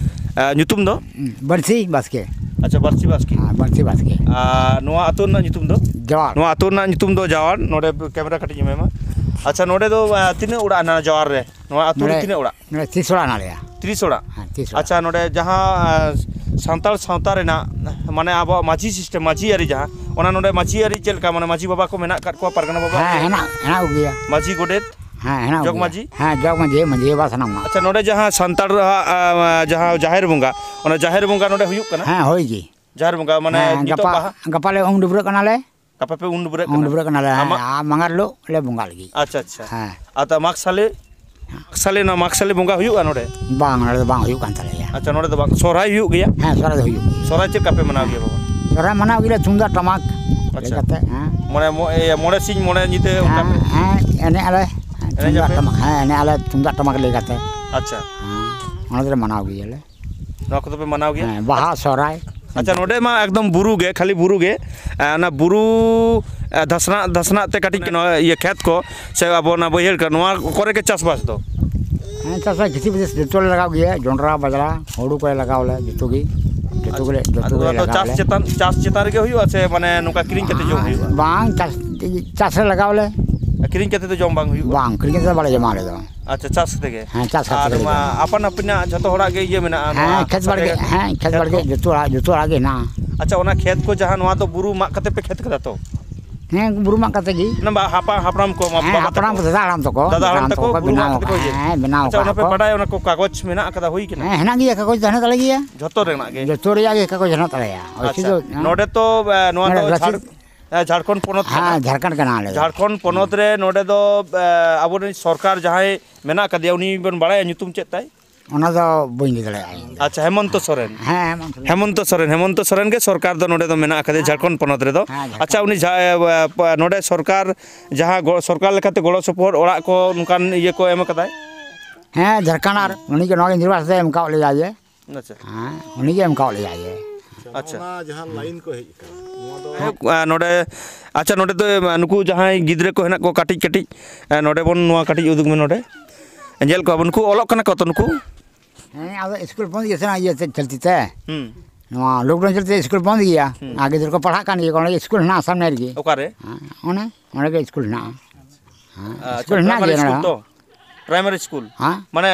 ᱮᱸ, ᱧᱩᱛᱩᱢ ᱫᱚ? ᱵᱟᱹᱱᱥᱤ ᱵᱟᱥᱠᱮ᱾ ᱟᱪᱪᱷᱟ, ᱵᱟᱹᱱᱥᱤ ᱵᱟᱥᱠᱮ᱾ ᱦᱮᱸ, ᱵᱟᱹᱱᱥᱤ ᱵᱟᱥᱠᱮ᱾ ᱟᱨ ᱱᱚᱣᱟ ᱟᱹᱛᱩ ᱨᱮᱱᱟᱜ ᱧᱩᱛᱩᱢ ᱫᱚ? ᱡᱟᱣᱟᱨ᱾ ᱱᱚᱣᱟ ᱟᱹᱛᱩ ᱨᱮᱱᱟᱜ ᱧᱩᱛᱩᱢ ᱫᱚ ᱡᱟᱣᱟᱨ᱾ ᱱᱚᱰᱮ ᱠᱮᱢᱮᱨᱟ ᱠᱟᱹᱴᱤᱡ ᱮᱢᱟᱭ ᱢᱟ᱾ ᱟᱪᱪᱷᱟ, ᱱᱚᱰᱮ ᱫᱚ, ᱮᱸ, ᱛᱤᱱᱟᱹᱜ ᱚᱲᱟᱜ ᱦᱮᱱᱟᱜᱼᱟ ᱡᱟᱣᱟᱨ ᱨᱮ? ᱱᱚᱣᱟ ᱟᱹᱛᱩ ᱨᱮ ᱱᱚᱰᱮ ᱛᱤᱱᱟᱹᱜ ᱚᱲᱟᱜ? ᱱᱚᱰᱮ ᱛᱤᱥ ᱚᱲᱟᱜ ᱦᱮᱱᱟᱜ ᱞᱮᱭᱟ᱾ ᱛᱤᱨᱤᱥ ᱚᱲᱟᱜ? ᱦᱮᱸ, ᱛᱤᱨᱤᱥ ᱚᱲᱟᱜ᱾ ᱟᱪᱪᱷᱟ, ᱱᱚᱰᱮ ᱡᱟᱦᱟᱸ, ᱮᱸ, ᱥᱟᱱᱛᱟᱲ ᱥᱟᱶᱛᱟ ᱨᱮᱱᱟᱜ, ᱢᱟᱱᱮ, ᱟᱵᱚᱣᱟᱜ ᱢᱟᱹᱡᱷᱤ system, ᱢᱟᱹᱡᱷᱤ ᱟᱹᱨᱤ ᱡᱟᱦᱟᱸ, ᱚᱱᱟ ᱱᱚᱰᱮ ᱢᱟᱹᱡᱷᱤ ᱟᱹᱨᱤ ᱪᱮᱫ ᱞᱮᱠᱟ? ᱢᱟᱱᱮ, ᱢᱟᱹᱡᱷᱤ ᱵᱟᱵᱟ ᱠᱚ ᱢᱮᱱᱟᱜ ᱟᱠᱟᱫ ᱠᱚᱣᱟ, ᱯᱟᱨᱜᱟᱱᱟ ᱵᱟᱵᱟ? ᱦᱮᱸ, ᱦᱮᱱᱟᱜ, ᱦᱮᱱᱟᱜ ᱠᱚᱜᱮᱭᱟ᱾ ᱢᱟᱹᱡᱷᱤ, ᱜᱚᱰᱮᱛ? ᱦᱮᱸ, ᱦᱮᱱᱟᱜ ᱡᱚᱜᱽ ᱠᱚᱜᱮᱭᱟ᱾ ᱢᱟᱹᱡᱷᱤ? ᱦᱮᱸ, ᱡᱚᱜᱽ ᱢᱟᱹᱡᱷᱤ, ᱢᱟᱹᱡᱷᱤ ᱵᱟᱵᱟ ᱥᱟᱱᱟᱢ ᱢᱮᱱᱟᱜ ᱟᱪᱪᱷᱟ, ᱠᱚᱣᱟ᱾ ᱱᱚᱰᱮ ᱡᱟᱦᱟᱸ ᱥᱟᱱᱛᱟᱲ, ᱟ, ᱟ, ᱡᱟᱦᱟᱸ ᱡᱟᱦᱮᱨ ᱵᱚᱸᱜᱟ, ᱚᱱᱟ ᱡᱟᱦᱮᱨ ᱵᱚᱸᱜᱟ ᱱᱚᱰᱮ ᱦᱩᱭᱩᱜ ᱠᱟᱱᱟ? ᱦᱮᱸ, ᱦᱳᱭ ᱜᱮ᱾ ᱡᱟᱦᱮᱨ ᱵᱚᱸᱜᱟ, ᱢᱟᱱᱮ, ᱦᱮᱸ, ᱱᱤᱛᱚᱜ ᱜᱟᱯᱟ, ᱵᱟᱦᱟ? ᱜᱟᱯᱟ ᱞᱮ ᱩᱢ ᱰᱟᱹᱵᱽᱨᱟᱹᱜ ᱠᱟᱱᱟᱞᱮ᱾ ᱜᱟᱯᱟ ᱯᱮ ᱩᱢ ᱰᱟᱹᱵᱽᱨᱟᱹᱜ ᱩᱢ ᱠᱟᱱᱟ? ᱰᱟᱹᱵᱽᱨᱟᱹᱜ ᱠᱟᱱᱟᱞᱮ, ᱟᱢᱟᱜ ᱦᱮᱸ, ᱟᱨ ᱢᱟᱸᱜᱟᱨ ᱦᱤᱞᱳᱜ ᱞᱮ ᱵᱚᱸᱜᱟᱜ ᱞᱟᱹᱜᱤᱫ᱾ ᱟᱪᱪᱷᱟ, ᱟᱪᱪᱷᱟ᱾ ᱦᱮᱸ᱾ ᱟᱨ ᱛᱟ ᱢᱟᱜᱽ ᱥᱟᱞᱮ, ᱢᱟᱜᱽ ᱥᱟᱞᱮ, ᱱᱚᱣᱟ ᱢᱟᱜᱽ ᱥᱟᱞᱮ ᱵᱚᱸᱜᱟ ᱦᱩᱭᱩᱜᱼᱟ ᱱᱚᱰᱮ? ᱵᱟᱝ, ᱱᱚᱰᱮ ᱫᱚ ᱵᱟᱝ ᱦᱩᱭᱩᱜ ᱠᱟᱱ ᱛᱟᱞᱮᱭᱟ᱾ ᱟᱪᱪᱷᱟ, ᱱᱚᱰᱮ ᱫᱚ ᱵᱟᱝ᱾ ᱥᱚᱦᱨᱟᱭ ᱦᱩᱭᱩᱜ ᱜᱮᱭᱟ? ᱦᱮᱸ, ᱥᱚᱦᱨᱟᱭ ᱫᱚ ᱦᱩᱭᱩᱜ ᱜᱮᱭᱟ᱾ ᱥᱚᱦᱨᱟᱭ ᱪᱮᱫ ᱞᱮᱠᱟ ᱯᱮ ᱢᱟᱱᱟᱣ ᱜᱮᱭᱟ ᱵᱟᱵᱟ? ᱥᱚᱦᱨᱟᱭ ᱢᱟᱱᱟᱣ ᱜᱮᱭᱟ ᱛᱩᱢᱫᱟᱜ ᱴᱟᱢᱟᱠ ᱟᱪᱪᱷᱟ᱾ ᱤᱭᱟᱹ ᱠᱟᱛᱮ, ᱦᱮᱸ᱾ ᱢᱚᱬᱮ, ᱢᱚ-, ᱤᱭᱟᱹ, ᱢᱚᱬᱮ ᱥᱤᱧ ᱢᱚᱬᱮ ᱧᱤᱫᱟᱹ ᱚᱱᱠᱟ ᱦᱮᱸ, ᱯᱮ? ᱦᱮᱸ, ᱮᱱᱮᱡ ᱟᱞᱮ, ᱮᱱᱮᱡ ᱛᱩᱢᱫᱟᱜ ᱟᱯᱮ? ᱴᱟᱢᱟᱠ, ᱦᱮᱸ, ᱮᱱᱮᱡ ᱟᱞᱮ ᱛᱩᱢᱫᱟᱜ ᱴᱟᱢᱟᱠ ᱞᱟᱹᱭ ᱠᱟᱛᱮ᱾ ᱟᱪᱪᱷᱟ᱾ ᱦᱮᱸ, ᱚᱱᱟ ᱫᱚᱞᱮ ᱢᱟᱱᱟᱣ ᱜᱮᱭᱟᱞᱮ᱾ ᱱᱚᱣᱟ ᱠᱚᱫᱚ ᱯᱮ ᱢᱟᱱᱟᱣ ᱜᱮᱭᱟ? ᱦᱮᱸ, ᱵᱟᱦᱟ, ᱥᱚᱦᱨᱟᱭ᱾ ᱟᱪᱪᱷᱟ, ᱱᱚᱰᱮ ᱢᱟ ᱮᱠᱫᱚᱢ ᱵᱩᱨᱩ ᱜᱮ, ᱠᱷᱟᱹᱞᱤ ᱵᱩᱨᱩ ᱜᱮ᱾ ᱮ, ᱚᱱᱟ ᱵᱩᱨᱩ, ᱮ, ᱫᱷᱟᱥᱱᱟᱜ, ᱫᱷᱟᱥᱱᱟᱜ ᱛᱮ ᱠᱟᱹᱴᱤᱡ ᱱᱚᱣᱟ ᱤᱭᱟᱹ ᱠᱷᱮᱛ ᱠᱚ ᱥᱮ ᱟᱵᱚ ᱚᱱᱟ ᱵᱟᱹᱭᱦᱟᱹᱲ ᱠᱚ, ᱱᱚᱣᱟ ᱠᱚᱨᱮ ᱜᱮ ᱪᱟᱥᱵᱟᱥ ᱫᱚ? ᱦᱮᱸ, ᱪᱟᱥ ᱠᱤᱪᱷᱩ ᱵᱤᱥᱮᱥ ᱡᱚᱛᱚ ᱞᱮ ᱞᱟᱜᱟᱣ ᱜᱮᱭᱟ, ᱡᱚᱱᱰᱨᱟ, ᱵᱟᱡᱽᱲᱟ, ᱦᱩᱲᱩ ᱠᱚᱞᱮ ᱞᱟᱜᱟᱣ ᱞᱮ, ᱡᱚᱛᱚ ᱜᱮ, ᱡᱚᱛᱚ ᱟᱪᱪᱷᱟ᱾ ᱜᱮᱞᱮ, ᱡᱚᱛᱚ ᱟᱫᱚ ᱜᱮᱞᱮ ᱱᱚᱣᱟ ᱫᱚ ᱞᱟᱜᱟᱣ ᱪᱟᱥ ᱞᱮ᱾ ᱪᱮᱛᱟᱱ, ᱪᱟᱥ ᱪᱮᱛᱟᱱ ᱨᱮᱜᱮ ᱦᱩᱭᱩᱜᱼᱟ ᱥᱮ ᱢᱟᱱᱮ ᱱᱚᱝᱠᱟ ᱠᱤᱨᱤᱧ ᱠᱟᱛᱮ ᱡᱚᱢ ᱦᱩᱭᱩᱜᱼᱟ? ᱵᱟᱝ, ᱪᱟᱥ, ᱪᱟᱥ ᱞᱮ ᱞᱟᱜᱟᱣ ᱞᱮ᱾ ᱠᱤᱨᱤᱧ ᱠᱟᱛᱮ ᱫᱚ ᱡᱚᱢ ᱵᱟᱝ ᱦᱩᱭᱩᱜᱼᱟ? ᱵᱟᱝ, ᱠᱤᱨᱤᱧ ᱠᱟᱛᱮ ᱫᱚ ᱵᱟᱞᱮ ᱡᱚᱢᱟ ᱟᱞᱮ ᱫᱚ᱾ ᱟᱪᱪᱷᱟ, ᱪᱟᱥ ᱛᱮᱜᱮ? ᱦᱮᱸ, ᱪᱟᱥ ᱠᱟᱛᱮ ᱟᱨ ᱜᱮᱞᱮ ᱱᱚᱣᱟ ᱡᱚᱢᱟ᱾ ᱟᱯᱟᱱ ᱟᱹᱯᱤᱱᱟᱜ ᱡᱷᱚᱛᱚ ᱦᱚᱲᱟᱜ ᱜᱮ ᱤᱭᱟᱹ ᱢᱮᱱᱟᱜᱼᱟ, ᱦᱮᱸ, ᱱᱚᱣᱟ ᱠᱷᱮᱛ ᱦᱟᱥᱟ ᱵᱟᱲᱜᱮ, ᱡᱟᱭᱜᱟ? ᱦᱮᱸ, ᱠᱷᱮᱛ ᱠᱷᱮᱛ ᱵᱟᱲᱜᱮ ᱠᱚ? ᱡᱚᱛᱚ ᱦᱚᱲᱟᱜ, ᱡᱚᱛᱚ ᱦᱚᱲᱟᱜ ᱜᱮ ᱦᱮᱱᱟᱜᱼᱟ᱾ ᱟᱪᱪᱷᱟ, ᱚᱱᱟ ᱠᱷᱮᱛ ᱠᱚ ᱡᱟᱦᱟᱸ ᱱᱚᱣᱟ ᱫᱚ ᱵᱩᱨᱩ ᱢᱟᱜ ᱠᱟᱛᱮ ᱯᱮ ᱠᱷᱮᱛ ᱠᱟᱫᱟ ᱛᱚ? ᱦᱮᱸ, ᱵᱩᱨᱩ ᱢᱟᱜ ᱠᱟᱛᱮ ᱜᱮ᱾ ᱚᱱᱟ ᱵᱟ-, ᱦᱟᱯᱟ-, ᱦᱟᱯᱲᱟᱢ ᱠᱚ, ᱢᱟ-, ᱦᱮᱸ, ᱵᱟᱵᱟ ᱦᱟᱯᱲᱟᱢ ᱛᱟᱠᱚ? ᱠᱚ, ᱫᱟᱫᱟ ᱦᱟᱲᱟᱢ ᱛᱟᱠᱚ, ᱫᱟᱫᱟ ᱦᱟᱲᱟᱢ ᱵᱩᱨᱩ ᱛᱟᱠᱚ ᱢᱟᱜ ᱵᱮᱱᱟᱣ ᱠᱟᱛᱮ ᱠᱚ ᱟᱠᱟᱫ, ᱤᱭᱟᱹ᱾ ᱦᱮᱸ, ᱵᱮᱱᱟᱣ ᱟᱪᱪᱷᱟ, ᱟᱠᱟᱫ ᱚᱱᱟ ᱯᱮ ᱠᱚ᱾ ᱵᱟᱰᱟᱭᱟ, ᱚᱱᱟ ᱠᱚ ᱠᱟᱜᱚᱡᱽ ᱢᱮᱱᱟᱜ ᱟᱠᱟᱫᱟ, ᱦᱩᱭ ᱠᱟᱱᱟ? ᱦᱮᱸ, ᱦᱮᱱᱟᱜ ᱜᱮᱭᱟ, ᱠᱟᱜᱚᱡᱽ ᱫᱚ ᱦᱮᱱᱟᱜ ᱛᱟᱞᱮ ᱜᱮᱭᱟ᱾ ᱡᱷᱚᱛᱚ ᱨᱮᱱᱟᱜ ᱜᱮ? ᱡᱚᱛᱚ ᱨᱮᱭᱟᱜ ᱜᱮ ᱠᱟᱜᱚᱡᱽ ᱦᱮᱱᱟᱜ ᱛᱟᱞᱮᱭᱟ᱾ ᱚᱭᱥᱮ ᱟᱪᱪᱷᱟ, ᱫᱚ, ᱦᱮᱸ᱾ ᱱᱚᱰᱮ ᱛᱚ, ᱮ, ᱱᱚᱣᱟ ᱱᱚᱰᱮ ᱫᱚ ᱨᱟᱥᱤᱫ ᱡᱷᱟᱲ-, ᱮ, ᱡᱷᱟᱲᱠᱷᱚᱸᱰ ᱯᱚᱱᱚᱛ ᱠᱟᱱᱟ᱾ ᱦᱮᱸ, ᱡᱷᱟᱲᱠᱷᱚᱸᱰ ᱠᱟᱱᱟ᱾ ᱡᱷᱟᱲᱠᱷᱚᱸᱰ ᱯᱚᱱᱚᱛ ᱨᱮ ᱱᱚᱰᱮ ᱫᱚ, ᱮ, ᱟᱵᱚᱨᱮᱱ ᱥᱚᱨᱠᱟᱨ ᱡᱟᱦᱟᱸᱭ ᱢᱮᱱᱟᱜ ᱟᱠᱟᱫᱮᱭᱟ, ᱩᱱᱤ ᱵᱮᱱ ᱵᱟᱲᱟᱭᱟ ᱧᱩᱛᱩᱢ ᱪᱮᱫ ᱛᱟᱭ? ᱚᱱᱟ ᱫᱚ ᱵᱟᱹᱧ ᱞᱟᱹᱭ ᱫᱟᱲᱮᱭᱟᱜᱼᱟ ᱤᱧ ᱫᱚ᱾ ᱟᱪᱪᱷᱟ, ᱦᱮᱢᱚᱱᱛᱚ ᱥᱚᱨᱮᱱ᱾ ᱦᱮᱸ, ᱦᱮᱢᱚᱱᱛᱚ ᱥᱚᱨᱮᱱ᱾ ᱦᱮᱢᱚᱱᱛᱚ ᱥᱚᱨᱮᱱ, ᱦᱮᱢᱚᱱᱛᱚ ᱥᱚᱨᱮᱱ ᱜᱮ ᱥᱚᱨᱠᱟᱨ ᱫᱚ ᱱᱚᱰᱮ ᱫᱚ ᱢᱮᱱᱟᱜ ᱟᱠᱟᱫᱮᱭᱟ ᱦᱮᱸ᱾ ᱡᱷᱟᱲᱠᱷᱚᱸᱰ ᱯᱚᱱᱚᱛ ᱨᱮᱫᱚ᱾ ᱦᱮᱸ, ᱡᱷᱟᱲᱠᱷᱚᱸᱰ᱾ ᱟᱪᱪᱷᱟ, ᱩᱱᱤ ᱡᱟᱦᱟᱸ, ᱮ, ᱯ-, ᱱᱚᱰᱮ ᱥᱚᱨᱠᱟᱨ ᱡᱟᱦᱟᱸ ᱜᱚ-, ᱥᱚᱨᱠᱟᱨ ᱞᱮᱠᱟᱛᱮ ᱜᱚᱲᱚ ᱥᱚᱯᱚᱦᱚᱫ ᱚᱲᱟᱜ ᱠᱚ ᱱᱚᱝᱠᱟᱱ ᱤᱭᱟᱹ ᱠᱚ ᱮᱢ ᱟᱠᱟᱫᱟᱭ? ᱦᱮᱸ, ᱡᱷᱟᱲᱠᱷᱚᱸᱰ ᱟᱨ ᱩᱱᱤ ᱜᱮ ᱱᱚᱣᱟ ᱜᱮ ᱱᱤᱨᱵᱟᱪᱚᱱ ᱫᱚᱭ ᱮᱢ ᱠᱟᱣᱟᱫ ᱞᱮᱭᱟ ᱡᱮ᱾ ᱟᱪᱪᱷᱟ᱾ ᱦᱮᱸ, ᱩᱱᱤᱜᱮ ᱮᱢ ᱠᱟᱣᱟᱫ ᱞᱮᱭᱟᱭ᱾ ᱟᱪᱪᱷᱟ᱾ ᱚᱱᱟ ᱡᱟᱦᱟᱸ ᱞᱟᱭᱤᱱ ᱠᱚ ᱦᱮᱡ ᱟᱠᱟᱱᱟ, ᱱᱚᱣᱟ ᱫᱚ ᱦᱮᱸ, ᱟ, ᱱᱚᱰᱮ, ᱟᱪᱪᱷᱟ, ᱱᱚᱰᱮ ᱫᱚ, ᱮ, ᱱᱩᱠᱩ ᱡᱟᱦᱟᱸᱭ ᱜᱤᱫᱽᱨᱟᱹ ᱠᱚ ᱦᱮᱱᱟᱜ ᱠᱚᱣᱟ ᱠᱟᱹᱴᱤᱡ ᱠᱟᱹᱴᱤᱡ, ᱮ, ᱱᱚᱰᱮ ᱵᱚᱱ, ᱱᱚᱣᱟ ᱠᱟᱹᱴᱤᱡ ᱩᱫᱩᱜ ᱢᱮ ᱱᱚᱰᱮ᱾ ᱧᱮᱞ ᱠᱚᱣᱟ ᱵᱚᱱ, ᱱᱩᱠᱩ ᱚᱞᱚᱜ ᱠᱟᱱᱟ ᱠᱚ ᱛᱚ ᱱᱩᱠᱩ? ᱦᱮᱸ, ᱟᱫᱚ ᱥᱠᱩᱞ ᱵᱚᱱᱫ ᱜᱮᱭᱟ ᱥᱮ, ᱤᱭᱟᱹ ᱛᱮ, ᱪᱚᱞᱛᱤ ᱛᱮ᱾ ᱦᱩᱸ᱾ ᱱᱚᱣᱟ lockdown ᱪᱚᱞᱛᱤ ᱛᱮ ᱥᱠᱩᱞ ᱵᱚᱱᱫ ᱜᱮᱭᱟ᱾ ᱦᱩᱸ᱾ ᱟᱨ ᱜᱤᱫᱽᱨᱟᱹ ᱠᱚ ᱯᱟᱲᱦᱟᱜ ᱠᱟᱱ ᱜᱮᱭᱟ, ᱚᱸᱰᱮ ᱥᱠᱩᱞ ᱦᱮᱱᱟᱜᱼᱟ ᱥᱟᱢᱱᱮ ᱨᱮᱜᱮ᱾ ᱚᱠᱟᱨᱮ? ᱦᱮᱸ, ᱚᱱᱮ, ᱚᱸᱰᱮ ᱜᱮ ᱥᱠᱩᱞ ᱦᱮᱱᱟᱜᱼᱟ᱾ ᱦᱮᱸ, ᱟᱪᱪᱷᱟ, ᱥᱠᱩᱞ ᱦᱮᱱᱟᱜ primary ᱜᱮᱭᱟ ᱥᱠᱩᱞ ᱱᱚᱰᱮ ᱛᱚ? ᱦᱚᱸ᱾ Primary school? ᱦᱮᱸ? ᱢᱟᱱᱮ,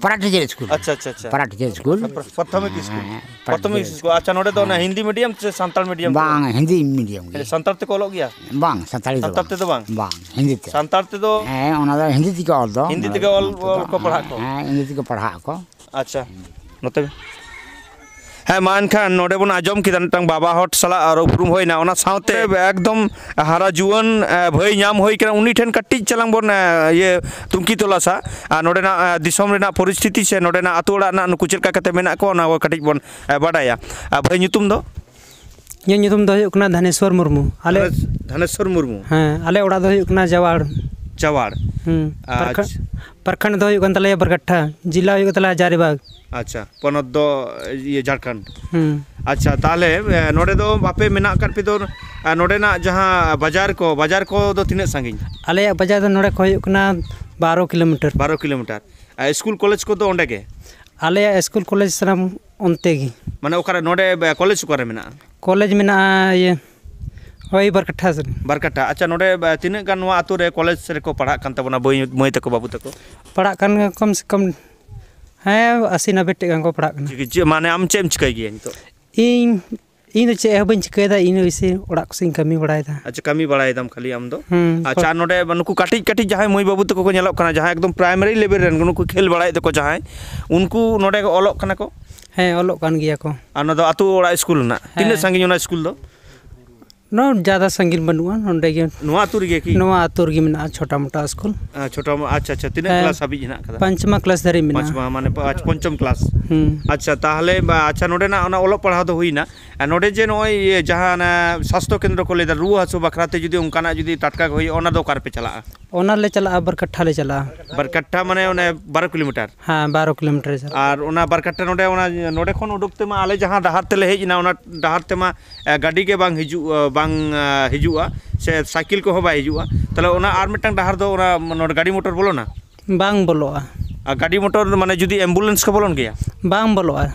ᱯᱟᱨᱟ teacher ᱥᱠᱩᱞ᱾ ᱟᱪᱪᱷᱟ, ᱟᱪᱪᱷᱟ, ᱟᱪᱪᱷᱟ᱾ ᱯᱟᱨᱟ teacher ᱥᱠᱩᱞ᱾ ᱯᱨᱟᱛᱷᱚᱢᱤᱠ ᱥᱠᱩᱞ᱾ ᱦᱮᱸ, ᱯᱨᱟᱛᱷᱚᱢᱤᱠ ᱯᱨᱟᱛᱷᱚᱢᱤᱠ ᱥᱠᱩᱞ᱾ ᱥᱠᱩᱞ᱾ ᱟᱪᱪᱷᱟ, ᱱᱚᱰᱮ ᱫᱚ ᱚᱱᱟ ᱦᱮᱸ᱾ ᱦᱤᱱᱫᱤ medium ᱥᱮ ᱥᱟᱱᱛᱟᱲ medium ᱛᱮ? ᱵᱟᱝ, ᱦᱤᱱᱫᱤ medium ᱜᱮ᱾ ᱥᱟᱱᱛᱟᱲ ᱛᱮᱠᱚ ᱚᱞᱚᱜ ᱜᱮᱭᱟ? ᱵᱟᱝ, ᱥᱟᱱᱛᱟᱲᱤ ᱫᱚ ᱥᱟᱱᱛᱟᱲ ᱵᱟᱝ᱾ ᱛᱮᱫᱚ ᱵᱟᱝ? ᱵᱟᱝ, ᱦᱤᱱᱫᱤ ᱛᱮ᱾ ᱥᱟᱱᱛᱟᱲ ᱛᱮᱫᱚ ᱦᱮᱸ, ᱚᱱᱟ ᱫᱚ ᱦᱤᱱᱫᱤ ᱛᱮᱜᱮ ᱚᱞ ᱫᱚ᱾ ᱦᱤᱱᱫᱤ ᱛᱮᱜᱮ ᱚᱞ, ᱱᱚᱛᱮ ᱫᱚ ᱚᱞ ᱠᱚ ᱯᱟᱲᱦᱟᱜ ᱠᱚ? ᱦᱮᱸ, ᱦᱤᱱᱫᱤ ᱛᱮᱜᱮ ᱯᱟᱲᱦᱟᱜ ᱟᱠᱚ᱾ ᱟᱪᱪᱷᱟ, ᱱᱚᱛᱮ᱾ ᱦᱮᱸ, ᱢᱟ ᱮᱱᱠᱷᱟᱱ ᱱᱚᱰᱮ ᱵᱚᱱ ᱟᱸᱡᱚᱢ ᱠᱮᱫᱟ, ᱢᱤᱫᱴᱟᱝ ᱵᱟᱵᱟ ᱦᱚᱲ ᱥᱟᱞᱟᱜ ᱟᱨ ᱩᱯᱨᱩᱢ ᱦᱩᱭᱱᱟ, ᱚᱱᱟ ᱥᱟᱶᱛᱮ ᱮᱠᱫᱚᱢ ᱦᱟᱨᱟ ᱡᱩᱣᱟᱹᱱ, ᱮ, ᱵᱷᱟᱹᱭ ᱧᱟᱢ ᱦᱩᱭ ᱠᱟᱱᱟ, ᱩᱱᱤ ᱴᱷᱮᱱ ᱠᱟᱹᱴᱤᱡ ᱪᱟᱞᱟᱝ ᱵᱚᱱ, ᱮ, ᱤᱭᱟᱹ, ᱛᱩᱝᱠᱤ ᱛᱚᱞᱟᱥᱟ᱾ ᱟᱨ ᱱᱚᱰᱮᱱᱟᱜ, ᱮ, ᱫᱤᱥᱚᱢ ᱨᱮᱱᱟᱜ ᱯᱚᱨᱤᱥᱛᱷᱤᱛᱤ ᱥᱮ ᱱᱚᱰᱮᱱᱟᱜ ᱟᱹᱛᱩ ᱚᱲᱟᱜ ᱨᱮᱱᱟᱜ ᱱᱩᱠᱩ ᱪᱮᱫ ᱞᱮᱠᱟ ᱠᱟᱛᱮ ᱢᱮᱱᱟᱜ ᱠᱚᱣᱟ, ᱚᱱᱟ ᱠᱚ ᱠᱟᱹᱴᱤᱡ ᱵᱚᱱ, ᱮ, ᱵᱟᱰᱟᱭᱟ᱾ ᱟᱨ ᱵᱷᱟᱹᱭ, ᱧᱩᱛᱩᱢ ᱫᱚ? ᱤᱧᱟᱹᱜ ᱧᱩᱛᱩᱢ ᱫᱚ ᱦᱩᱭᱩᱜ ᱠᱟᱱᱟ ᱫᱷᱟᱱᱮᱥᱣᱚᱨ ᱢᱩᱨᱢᱩ᱾ ᱟᱞᱮ ᱫᱷᱟᱱᱮᱥ-, ᱫᱷᱟᱱᱮᱥᱣᱚᱨ ᱢᱩᱨᱢᱩ᱾ ᱦᱮᱸ, ᱟᱞᱮ ᱚᱲᱟᱜ ᱫᱚ ᱦᱩᱭᱩᱜ ᱠᱟᱱᱟ ᱡᱟᱣᱟᱲ᱾ ᱡᱟᱣᱟᱲ᱾ ᱦᱩᱸ᱾ ᱟᱪᱪᱷᱟ᱾ ᱯᱨᱚᱠᱷᱚᱸᱰ, ᱯᱨᱚᱠᱷᱚᱸᱰ ᱫᱚ ᱦᱩᱭᱩᱜ ᱠᱟᱱ ᱛᱟᱞᱮᱭᱟ ᱵᱚᱨᱠᱟᱴᱷᱟ, ᱡᱮᱞᱟ ᱦᱩᱭᱩᱜ ᱠᱟᱱ ᱛᱟᱞᱮᱭᱟ ᱦᱟᱡᱟᱨᱤᱵᱟᱜᱽ᱾ ᱟᱪᱪᱷᱟ, ᱯᱚᱱᱚᱛ ᱫᱚ ᱤᱭᱟᱹ ᱡᱷᱟᱲᱠᱷᱚᱸᱰ᱾ ᱦᱩᱸ᱾ ᱟᱪᱪᱷᱟ, ᱛᱟᱦᱚᱞᱮ, ᱮ, ᱱᱚᱰᱮ ᱫᱚ ᱟᱯᱮ ᱢᱮᱱᱟᱜ ᱟᱠᱟᱫ ᱯᱮ ᱫᱚ, ᱟᱨ ᱱᱚᱰᱮᱱᱟᱜ ᱡᱟᱦᱟᱸ ᱵᱟᱡᱟᱨ ᱠᱚ, ᱵᱟᱡᱟᱨ ᱠᱚᱫᱚ ᱛᱤᱱᱟᱹᱜ ᱥᱟᱺᱜᱤᱧ? ᱟᱞᱮᱭᱟᱜ ᱵᱟᱡᱟᱨ ᱫᱚ ᱱᱚᱰᱮ ᱠᱷᱚᱱ ᱦᱩᱭᱩᱜ ᱠᱟᱱᱟ ᱵᱟᱨᱚ ᱠᱤᱞᱳᱢᱤᱴᱟᱨ᱾ ᱵᱟᱨᱚ ᱠᱤᱞᱳᱢᱤᱴᱟᱨ᱾ ᱟᱨ ᱥᱠᱩᱞ ᱠᱚᱞᱮᱡᱽ ᱠᱚᱫᱚ ᱚᱸᱰᱮ ᱜᱮ? ᱟᱞᱮᱭᱟᱜ ᱥᱠᱩᱞ ᱠᱚᱞᱮᱡᱽ ᱥᱟᱱᱟᱢ ᱚᱱᱛᱮ ᱜᱮ᱾ ᱢᱟᱱᱮ ᱚᱠᱟᱨᱮ ᱱᱚᱰᱮ, ᱵᱟ, ᱠᱚᱞᱮᱡᱽ ᱚᱠᱟᱨᱮ ᱢᱮᱱᱟᱜᱼᱟ? ᱠᱚᱞᱮᱡᱽ ᱢᱮᱱᱟᱜᱼᱟ ᱤᱭᱟᱹ, ᱳᱭ ᱵᱟᱨᱠᱟᱴᱷᱟ ᱥᱮᱫ᱾ ᱵᱟᱨᱠᱟᱴᱷᱟ᱾ ᱟᱪᱪᱷᱟ, ᱱᱚᱰᱮ, ᱵᱟ, ᱛᱤᱱᱟᱹᱜ ᱜᱟᱱ ᱱᱚᱣᱟ ᱟᱛᱳ ᱨᱮ ᱠᱚᱞᱮᱡᱽ ᱨᱮᱠᱚ ᱯᱟᱲᱦᱟᱜ ᱠᱟᱱ ᱛᱟᱵᱚᱱᱟ ᱵᱟᱹᱭ-, ᱢᱟᱹᱭ ᱛᱟᱠᱚ, ᱵᱟᱹᱵᱩ ᱛᱟᱠᱚ? ᱯᱟᱲᱦᱟᱜ ᱠᱟᱱ ᱜᱮᱭᱟ ᱠᱚᱢ ᱥᱮ ᱠᱚᱢ, ᱦᱮᱸ, ᱟᱥᱤ ᱱᱟᱵᱵᱮ ᱴᱤ ᱜᱟᱱ ᱠᱚ ᱯᱟᱲᱦᱟᱜ ᱠᱟᱱᱟ᱾ ᱪᱤᱠᱟᱹ-, ᱪᱮᱫ, ᱢᱟᱱᱮ ᱟᱢ ᱪᱮᱫ ᱮᱢ ᱪᱤᱠᱟᱹᱭ ᱜᱮᱭᱟ ᱱᱤᱛᱚᱜ? ᱤᱧ, ᱤᱧ ᱫᱚ ᱪᱮᱫ ᱦᱚᱸ ᱵᱟᱹᱧ ᱪᱤᱠᱟᱹᱭᱮᱫᱟ, ᱤᱧ ᱫᱚ ᱵᱮᱥᱤ ᱚᱲᱟᱜ ᱠᱚᱥᱮᱫ ᱤᱧ ᱠᱟᱹᱢᱤ ᱵᱟᱲᱟᱭᱮᱫᱟ᱾ ᱟᱪᱪᱷᱟ, ᱠᱟᱹᱢᱤ ᱵᱟᱲᱟᱭᱮᱫᱟᱢ ᱠᱷᱟᱹᱞᱤ ᱟᱢ ᱫᱚ? ᱦᱩᱸ᱾ ᱟᱪᱪᱷᱟ, ᱟᱨ ᱱᱚᱰᱮ ᱱᱩᱠᱩ ᱠᱟᱹᱴᱤᱡ ᱠᱟᱹᱴᱤᱡ ᱡᱟᱦᱟᱸᱭ ᱢᱟᱹᱭ ᱵᱟᱹᱵᱩ ᱛᱟᱠᱚ ᱠᱚ ᱧᱮᱞᱚᱜ ᱠᱟᱱᱟ, ᱡᱟᱦᱟᱸᱭ ᱮᱠᱫᱚᱢ primary level ᱨᱮᱱ, ᱱᱩᱠᱩ ᱠᱷᱮᱞ ᱵᱟᱲᱟᱭᱮᱫ ᱛᱮᱠᱚ ᱡᱟᱦᱟᱸᱭ, ᱩᱱᱠᱩ ᱱᱚᱰᱮ ᱚᱞᱚᱜ ᱠᱟᱱᱟ ᱠᱚ? ᱦᱮᱸ, ᱚᱞᱚᱜ ᱠᱟᱱ ᱜᱮᱭᱟ ᱠᱚ᱾ ᱟᱨ ᱚᱱᱟ ᱫᱚ ᱟᱛᱳ ᱚᱲᱟᱜ ᱥᱠᱩᱞ ᱨᱮᱱᱟᱜ? ᱛᱤᱱᱟᱹᱜ ᱦᱮᱸ᱾ ᱥᱟᱺᱜᱤᱧ ᱚᱱᱟ ᱥᱠᱩᱞ ᱫᱚ? ᱱᱚᱣᱟ ᱡᱟᱫᱟ ᱥᱟᱺᱜᱤᱧ ᱵᱟᱹᱱᱩᱜᱼᱟ, ᱱᱚᱰᱮ ᱜᱮ᱾ ᱱᱚᱣᱟ ᱟᱹᱛᱩ ᱨᱮᱜᱮ ᱠᱤ? ᱱᱚᱣᱟ ᱟᱹᱛᱩ ᱨᱮᱜᱮ ᱢᱮᱱᱟᱜᱼᱟ, ᱪᱷᱳᱴᱟ ᱢᱳᱴᱟ ᱥᱠᱩᱞ᱾ ᱟᱸ, ᱪᱷᱳᱴᱟ ᱢᱳ-, ᱟᱪᱪᱷᱟ, ᱟᱪᱪᱷᱟ, ᱛᱤᱱᱟᱹᱜ ᱦᱮᱸ᱾ ᱠᱞᱟᱥ ᱦᱟᱹᱵᱤᱡ ᱦᱮᱱᱟᱜ ᱟᱠᱟᱫᱟ? ᱯᱚᱧᱪᱚᱢᱟ ᱠᱞᱟᱥ ᱫᱷᱟᱹᱨᱤᱡ ᱢᱮᱱᱟᱜᱼᱟ᱾ ᱯᱚᱧᱪᱚᱢᱟ, ᱢᱟᱱᱮ ᱯᱟ-, ᱟᱪᱪᱷᱟ, ᱯᱚᱧᱪᱚᱢ ᱠᱞᱟᱥ᱾ ᱦᱩᱸ᱾ ᱟᱪᱪᱷᱟ, ᱛᱟᱦᱚᱞᱮ ᱵᱟ-, ᱟᱪᱪᱷᱟ, ᱱᱚᱰᱮᱱᱟᱜ ᱚᱱᱟ ᱚᱞᱚᱜ ᱯᱟᱲᱦᱟᱣ ᱫᱚ ᱦᱩᱭᱱᱟ᱾ ᱟᱨ ᱱᱚᱰᱮ ᱡᱮ ᱱᱚᱜᱼᱚᱭ ᱤᱭᱟᱹ ᱡᱟᱦᱟᱸ ᱚᱱᱟ ᱥᱟᱥᱛᱷᱚ ᱠᱮᱱᱫᱨᱚ ᱠᱚ ᱞᱟᱹᱭᱫᱟ, ᱨᱩᱣᱟᱹ ᱦᱟᱹᱥᱩ ᱵᱟᱠᱷᱨᱟ ᱛᱮ ᱡᱩᱫᱤ ᱚᱱᱠᱟᱱᱟᱜ ᱡᱩᱫᱤ ᱴᱟᱴᱠᱟ ᱜᱮ ᱦᱩᱭᱩᱜᱼᱟ, ᱚᱱᱟ ᱫᱚ ᱚᱠᱟ ᱨᱮᱯᱮ ᱪᱟᱞᱟᱜᱼᱟ? ᱚᱱᱟ ᱞᱮ ᱪᱟᱞᱟᱜᱼᱟ, ᱵᱟᱨᱠᱟᱴᱷᱟ ᱞᱮ ᱪᱟᱞᱟᱜᱼᱟ᱾ ᱵᱟᱨᱠᱟᱴᱷᱟ ᱢᱟᱱᱮ ᱚᱱᱮ ᱵᱟᱨᱚ ᱠᱤᱞᱳᱢᱤᱴᱟᱨ? ᱦᱮᱸ, ᱵᱟᱨᱚ ᱠᱤᱞᱳᱢᱤᱴᱟᱨ ᱞᱮ ᱪᱟᱞᱟᱜᱼᱟ᱾ ᱟᱨ ᱚᱱᱟ ᱵᱟᱨᱠᱟᱴᱷᱟ ᱱᱚᱰᱮ, ᱚᱱᱟ ᱱᱚᱰᱮ ᱠᱷᱚᱱ ᱩᱰᱩᱠ ᱛᱮᱢᱟ ᱟᱞᱮ ᱡᱟᱦᱟᱸ ᱰᱟᱦᱟᱨ ᱛᱮᱞᱮ ᱦᱮᱡ ᱮᱱᱟ, ᱚᱱᱟ ᱰᱟᱦᱟᱨ ᱛᱮᱢᱟ, ᱮ, ᱜᱟᱹᱰᱤ ᱜᱮ ᱵᱟᱝ ᱦᱤᱡᱩᱜᱼᱟ, ᱵᱟᱝ, ᱮ, ᱦᱤᱡᱩᱜᱼᱟ, ᱥᱮ ᱥᱟᱭᱠᱮᱞ ᱠᱚᱦᱚᱸ ᱵᱟᱭ ᱦᱤᱡᱩᱜᱼᱟ᱾ ᱛᱟᱦᱚᱞᱮ ᱚᱱᱟ ᱟᱨ ᱢᱤᱫᱴᱟᱝ ᱰᱟᱦᱟᱨ ᱫᱚ ᱚᱱᱟ ᱱᱚᱰᱮ ᱜᱟᱹᱰᱤ ᱢᱚᱴᱚᱨ ᱵᱚᱞᱚᱱᱟ? ᱵᱟᱝ ᱵᱚᱞᱚᱜᱼᱟ᱾ ᱟᱨ ᱜᱟᱹᱰᱤ ᱢᱚᱴᱚᱨ ᱢᱟᱱᱮ ᱡᱩᱫᱤ ᱮᱢᱵᱩᱞᱮᱱᱥ ᱠᱚ ᱵᱚᱞᱚᱱ ᱜᱮᱭᱟ? ᱵᱟᱝ ᱵᱚᱞᱚᱜᱼᱟ,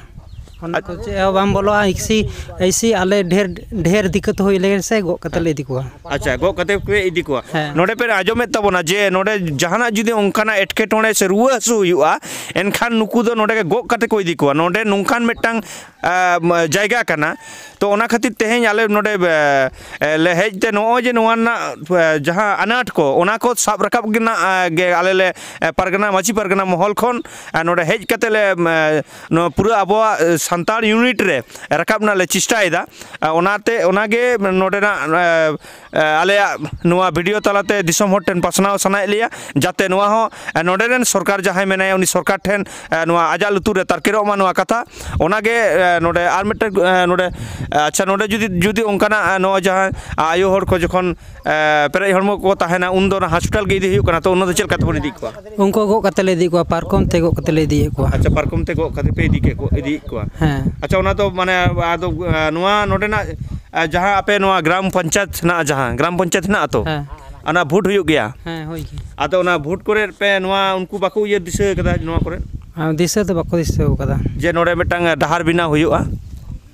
ᱚᱱᱟ ᱠᱚ ᱪᱮᱫ ᱦᱚᱸ ᱵᱟᱝ ᱵᱚᱞᱚᱜᱼᱟ᱾ ᱮᱭᱥᱤ, ᱮᱭᱥᱤ ᱟᱞᱮ ᱰᱷᱮᱨ, ᱰᱷᱮᱨ ᱫᱤᱠᱠᱟᱛ ᱦᱩᱭ ᱞᱮᱱ ᱥᱮ ᱜᱚᱜ ᱠᱟᱛᱮ ᱞᱮ ᱤᱫᱤ ᱠᱚᱣᱟ᱾ ᱟᱪᱪᱷᱟ, ᱜᱚᱜ ᱠᱟᱛᱮ ᱯᱮ ᱤᱫᱤ ᱠᱚᱣᱟ᱾ ᱦᱮᱸ᱾ ᱱᱚᱰᱮ ᱯᱮ ᱟᱸᱡᱚᱢᱮᱫ ᱛᱟᱵᱚᱱᱟ ᱡᱮ ᱱᱚᱰᱮ ᱡᱟᱦᱟᱱᱟᱜ ᱡᱩᱫᱤ ᱚᱱᱠᱟᱱᱟᱜ ᱮᱴᱠᱮᱴᱚᱬᱮ ᱥᱮ ᱨᱩᱣᱟᱹ ᱦᱟᱹᱥᱩ ᱦᱩᱭᱩᱜᱼᱟ, ᱮᱱᱠᱷᱟᱱ ᱱᱩᱠᱩ ᱫᱚ ᱱᱚᱰᱮ ᱜᱮ ᱜᱚᱜ ᱠᱟᱛᱮ ᱠᱚ ᱤᱫᱤ ᱠᱚᱣᱟ᱾ ᱱᱚᱰᱮ ᱱᱚᱝᱠᱟᱱ ᱢᱤᱫᱴᱟᱝ, ᱟ, ᱢ-, ᱡᱟᱭᱜᱟ ᱠᱟᱱᱟ᱾ ᱛᱚ ᱚᱱᱟ ᱠᱷᱟᱹᱛᱤᱨ ᱛᱮᱦᱮᱧ ᱟᱞᱮ ᱱᱚᱰᱮ, ᱮ, ᱮ, ᱞᱮ ᱦᱮᱡ ᱛᱮ ᱱᱚᱜᱼᱚᱭ ᱡᱮ ᱱᱚᱣᱟ ᱨᱮᱱᱟᱜ, ᱮ, ᱡᱟᱦᱟᱸ ᱟᱱᱟᱴ ᱠᱚ, ᱚᱱᱟ ᱠᱚ ᱥᱟᱵ ᱨᱟᱠᱟᱵ ᱨᱮᱱᱟᱜ, ᱮ, ᱜᱮ ᱟᱞᱮ ᱞᱮ, ᱮ, ᱯᱟᱨᱜᱟᱱᱟ, ᱢᱟᱹᱡᱷᱤ ᱯᱟᱨᱜᱟᱱᱟ ᱢᱚᱦᱚᱞ ᱠᱷᱚᱱ, ᱮ, ᱱᱚᱰᱮ ᱦᱮᱡ ᱠᱟᱛᱮ ᱞᱮ, ᱮ, ᱱᱚᱣᱟ ᱯᱩᱨᱟᱹ ᱟᱵᱚᱣᱟᱜ, ᱮ, ᱥᱟᱱᱛᱟᱲ ᱤᱭᱩᱱᱤᱴ ᱨᱮ ᱨᱟᱠᱟᱵ ᱨᱮᱱᱟᱜ ᱞᱮ ᱪᱮᱥᱴᱟᱭᱮᱫᱟ᱾ ᱮ, ᱚᱱᱟᱛᱮ, ᱚᱱᱟᱜᱮ ᱱᱚᱰᱮᱱᱟᱜ, ᱮ, ᱮ, ᱟᱞᱮᱭᱟᱜ ᱱᱚᱣᱟ ᱵᱷᱤᱰᱤᱭᱳ ᱛᱟᱞᱟᱛᱮ ᱫᱤᱥᱚᱢ ᱦᱚᱲ ᱴᱷᱮᱱ ᱯᱟᱥᱱᱟᱣ ᱥᱟᱱᱟᱭᱮᱫ ᱞᱮᱭᱟ, ᱡᱟᱛᱮ ᱱᱚᱣᱟ ᱦᱚᱸ, ᱮ, ᱱᱚᱰᱮ ᱨᱮᱱ ᱥᱚᱨᱠᱟᱨ ᱡᱟᱦᱟᱸᱭ ᱢᱮᱱᱟᱭᱟ, ᱩᱱᱤ ᱥᱚᱨᱠᱟᱨ ᱴᱷᱮᱱ, ᱮ, ᱱᱚᱣᱟ ᱟᱡᱟᱜ ᱞᱩᱛᱩᱨ ᱨᱮ ᱛᱟᱨᱠᱮᱨᱚᱜ ᱢᱟ ᱱᱚᱣᱟ ᱠᱟᱛᱷᱟ᱾ ᱚᱱᱟᱜᱮ, ᱮ, ᱱᱚᱰᱮ ᱟᱨ ᱢᱤᱫᱴᱮᱱ, ᱮ, ᱱᱚᱰᱮ, ᱮ, ᱟᱪᱪᱷᱟ, ᱱᱚᱰᱮ ᱡᱩᱫᱤ, ᱡᱩᱫᱤ ᱚᱱᱠᱟᱱᱟᱜ, ᱮ, ᱱᱚᱜᱼᱚᱭ ᱡᱟᱦᱟᱸ, ᱟ, ᱟᱭᱳ ᱦᱚᱲ ᱠᱚ ᱡᱚᱠᱷᱚᱱ, ᱮ, ᱯᱮᱨᱮᱡ ᱦᱚᱲᱢᱚ ᱠᱚ ᱛᱟᱦᱮᱱᱟ, ᱩᱱᱫᱚ ᱚᱱᱟ ᱦᱚᱥᱯᱤᱴᱟᱞ ᱜᱮ ᱤᱫᱤ ᱦᱩᱭᱩᱜ ᱠᱟᱱᱟ, ᱛᱚ ᱩᱱ ᱫᱚ ᱪᱮᱫ ᱞᱮᱠᱟ ᱛᱮᱵᱚᱱ ᱤᱫᱤ ᱠᱚᱣᱟ? ᱩᱱᱠᱩ ᱜᱚᱜ ᱠᱟᱛᱮ ᱞᱮ ᱤᱫᱤ ᱠᱚᱣᱟ, ᱯᱟᱨᱠᱚᱢ ᱛᱮ ᱜᱚᱜ ᱠᱟᱛᱮ ᱞᱮ ᱤᱫᱤᱭᱮᱫ ᱠᱚᱣᱟ᱾ ᱟᱪᱪᱷᱟ, ᱯᱟᱨᱠᱚᱢ ᱛᱮ ᱜᱚᱜ ᱠᱟᱛᱮ ᱯᱮ ᱤᱫᱤ ᱠᱮᱫ ᱠᱚ, ᱤᱫᱤᱭᱮᱫ ᱠᱚᱣᱟ᱾ ᱦᱮᱸ᱾ ᱟᱪᱪᱷᱟ, ᱚᱱᱟ ᱫᱚ ᱢᱟᱱᱮ ᱟᱫᱚ, ᱮ, ᱱᱚᱣᱟ ᱱᱚᱰᱮᱱᱟᱜ, ᱮ, ᱡᱟᱦᱟᱸ ᱟᱯᱮ ᱱᱚᱣᱟ ᱜᱨᱟᱢ ᱯᱚᱧᱪᱟᱭᱮᱛ ᱦᱮᱱᱟᱜᱼᱟ, ᱡᱟᱦᱟᱸ ᱜᱨᱟᱢ ᱯᱚᱧᱪᱟᱭᱮᱛ ᱦᱮᱱᱟᱜᱼᱟ ᱛᱚ? ᱦᱮᱸ᱾ ᱚᱱᱟ ᱵᱷᱳᱴ ᱦᱩᱭᱩᱜ ᱜᱮᱭᱟ? ᱦᱮᱸ, ᱦᱩᱭ ᱜᱮ᱾ ᱟᱫᱚ ᱚᱱᱟ ᱵᱷᱳᱴ ᱠᱚᱨᱮ ᱯᱮ ᱱᱚᱣᱟ ᱩᱱᱠᱩ ᱵᱟᱠᱚ ᱩᱭᱦᱟᱹᱨ ᱫᱤᱥᱟᱹ ᱠᱟᱫᱟ ᱱᱚᱣᱟ ᱠᱚᱨᱮ? ᱦᱮᱸ, ᱫᱤᱥᱟᱹ ᱫᱚ ᱵᱟᱠᱚ ᱫᱤᱥᱟᱹ ᱟᱠᱟᱫᱟ᱾ ᱡᱮ ᱱᱚᱰᱮ ᱢᱤᱫᱴᱟᱝ ᱰᱟᱦᱟᱨ ᱵᱮᱱᱟᱣ ᱦᱩᱭᱩᱜᱼᱟ?